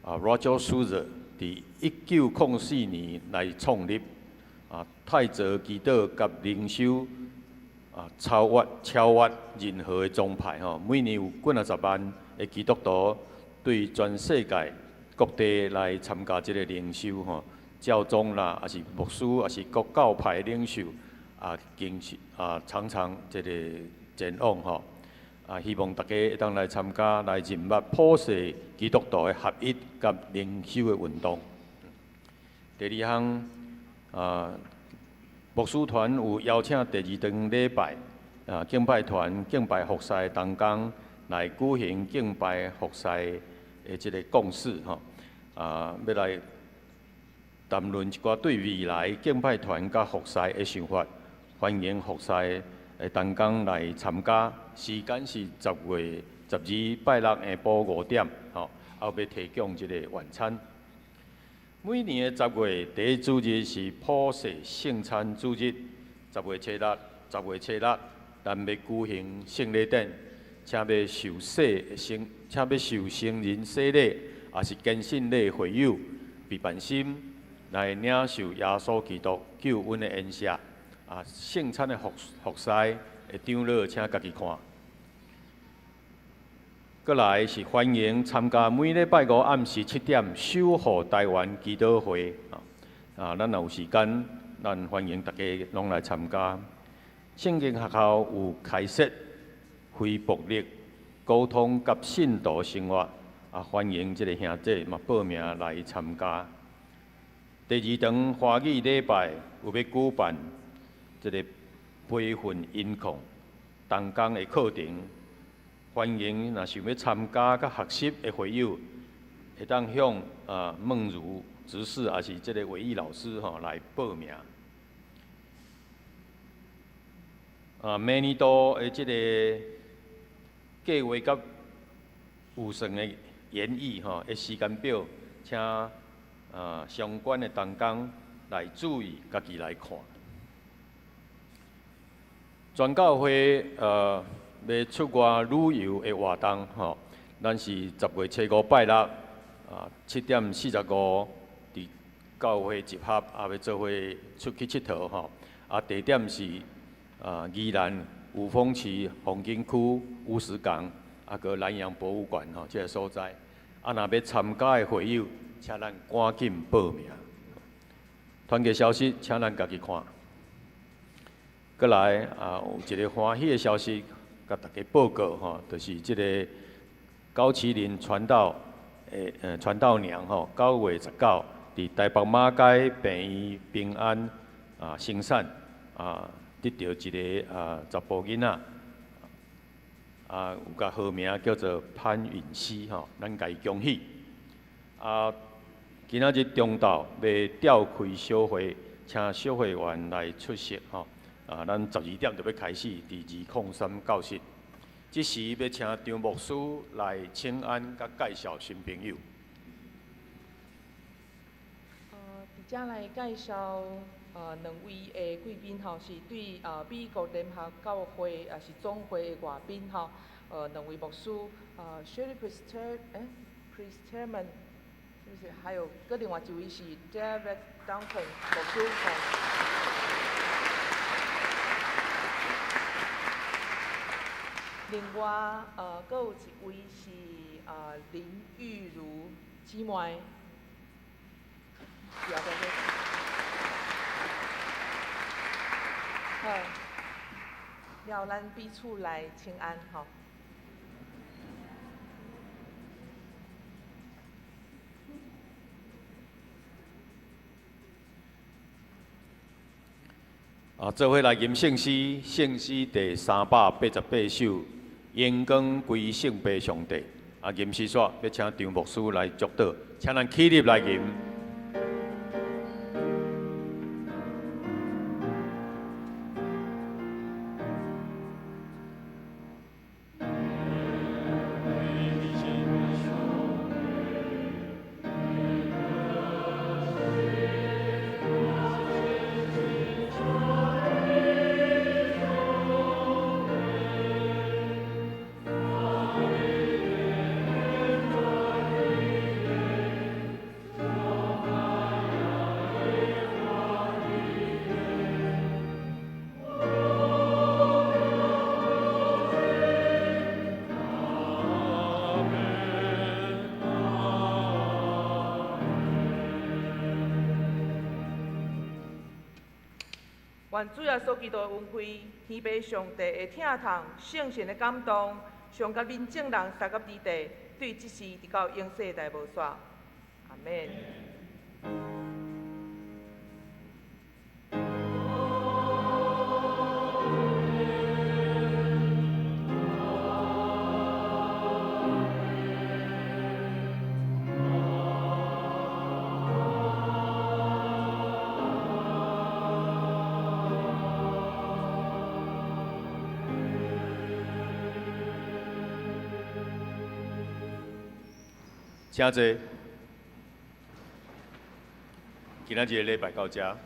啊 Roger Sulzer，佇1904年來創立啊泰澤祈禱佮靈修。啊，超越超越任何的宗派吼，每年有幾若十萬的基督徒對全世界各地來參加這个靈修吼，教宗啦，抑是牧師，抑是各教派領袖啊，經啊常常這个前往吼，啊，希望大家會當來參加，來認捌普世基督徒的合一佮靈修的運動。第二項啊。牧師團有邀請第二頓禮拜啊，敬拜團敬拜服侍同工來舉行敬拜服侍的這个共識吼啊，欲來談論一寡對未來敬拜團佮服侍的想法，歡迎服侍的同工來參加。時間是10月12拜六下晡5點吼，後欲提供這个晚餐。每年的十月第一主日是普世聖餐主日，十月初六，十月初六，咱欲舉行聖禮典，請欲受洗成，請欲受成人洗禮，抑是堅信禮會友，備辦心來領受耶穌基督救恩的恩賜。啊，聖餐的服服侍的長老，請家己看。閣來是歡迎參加每禮拜五暗時7點守護台灣祈禱會啊！咱若有時間，咱歡迎大家攏來參加。聖經學校有開設非暴力溝通佮信徒生活啊，歡迎這个兄弟嘛報名來參加。第二堂華語禮拜有欲舉辦這个培訓音控同工的課程。歡迎若想欲參加佮學習的會友，會當向啊孟如執事，抑是這个偉毅老師吼來報名。啊，明年度的這个計劃佮預算的研議吼的時間表，請啊相關的同工來注意，家己來看。全教會欲出外旅遊的活動吼，咱是10月初5拜六啊7點45佇教會集合，啊欲做伙出去𨑨迌吼。啊地點是啊宜蘭五峰旗風景區烏石港啊閣南洋博物館吼這个所在。啊若欲參加的會友，請咱趕緊報名。團契消息，請咱家己看。閣來啊有一个歡喜的消息。共大家報告吼，就是這个高麒麟傳道的傳道娘吼，9月19佇台北馬偕病院平安生產，得著一个查埔囡仔，有共號名叫做潘允熙吼，咱共伊恭喜。今仔日中晝欲召開小會，請小會員來出席吼。咱12點就欲開始，佇203教室。這時欲請張牧師來請安佮介紹新朋友。佇遮來介紹兩位的貴賓吼，是對美國聯合教會也是總會的外賓吼。兩位牧師，Shirley Priester，Pristerman，是不是？還有閣另外一位是 David Duncan 牧師吼。另外，閣有一位是林玉如姊妹。好，了，咱彼此來請安吼。做伙來吟聖詩，聖詩第388首，榮光歸聖父上帝。吟詩煞欲請張牧師來祝禱，請咱起立來吟。願主耶穌基督的恩惠、天父上帝的疼痛、聖神的感動，常佮恁眾人三佮佇地，對這時直到永世代無煞。阿們。請坐。今仔日禮拜到這。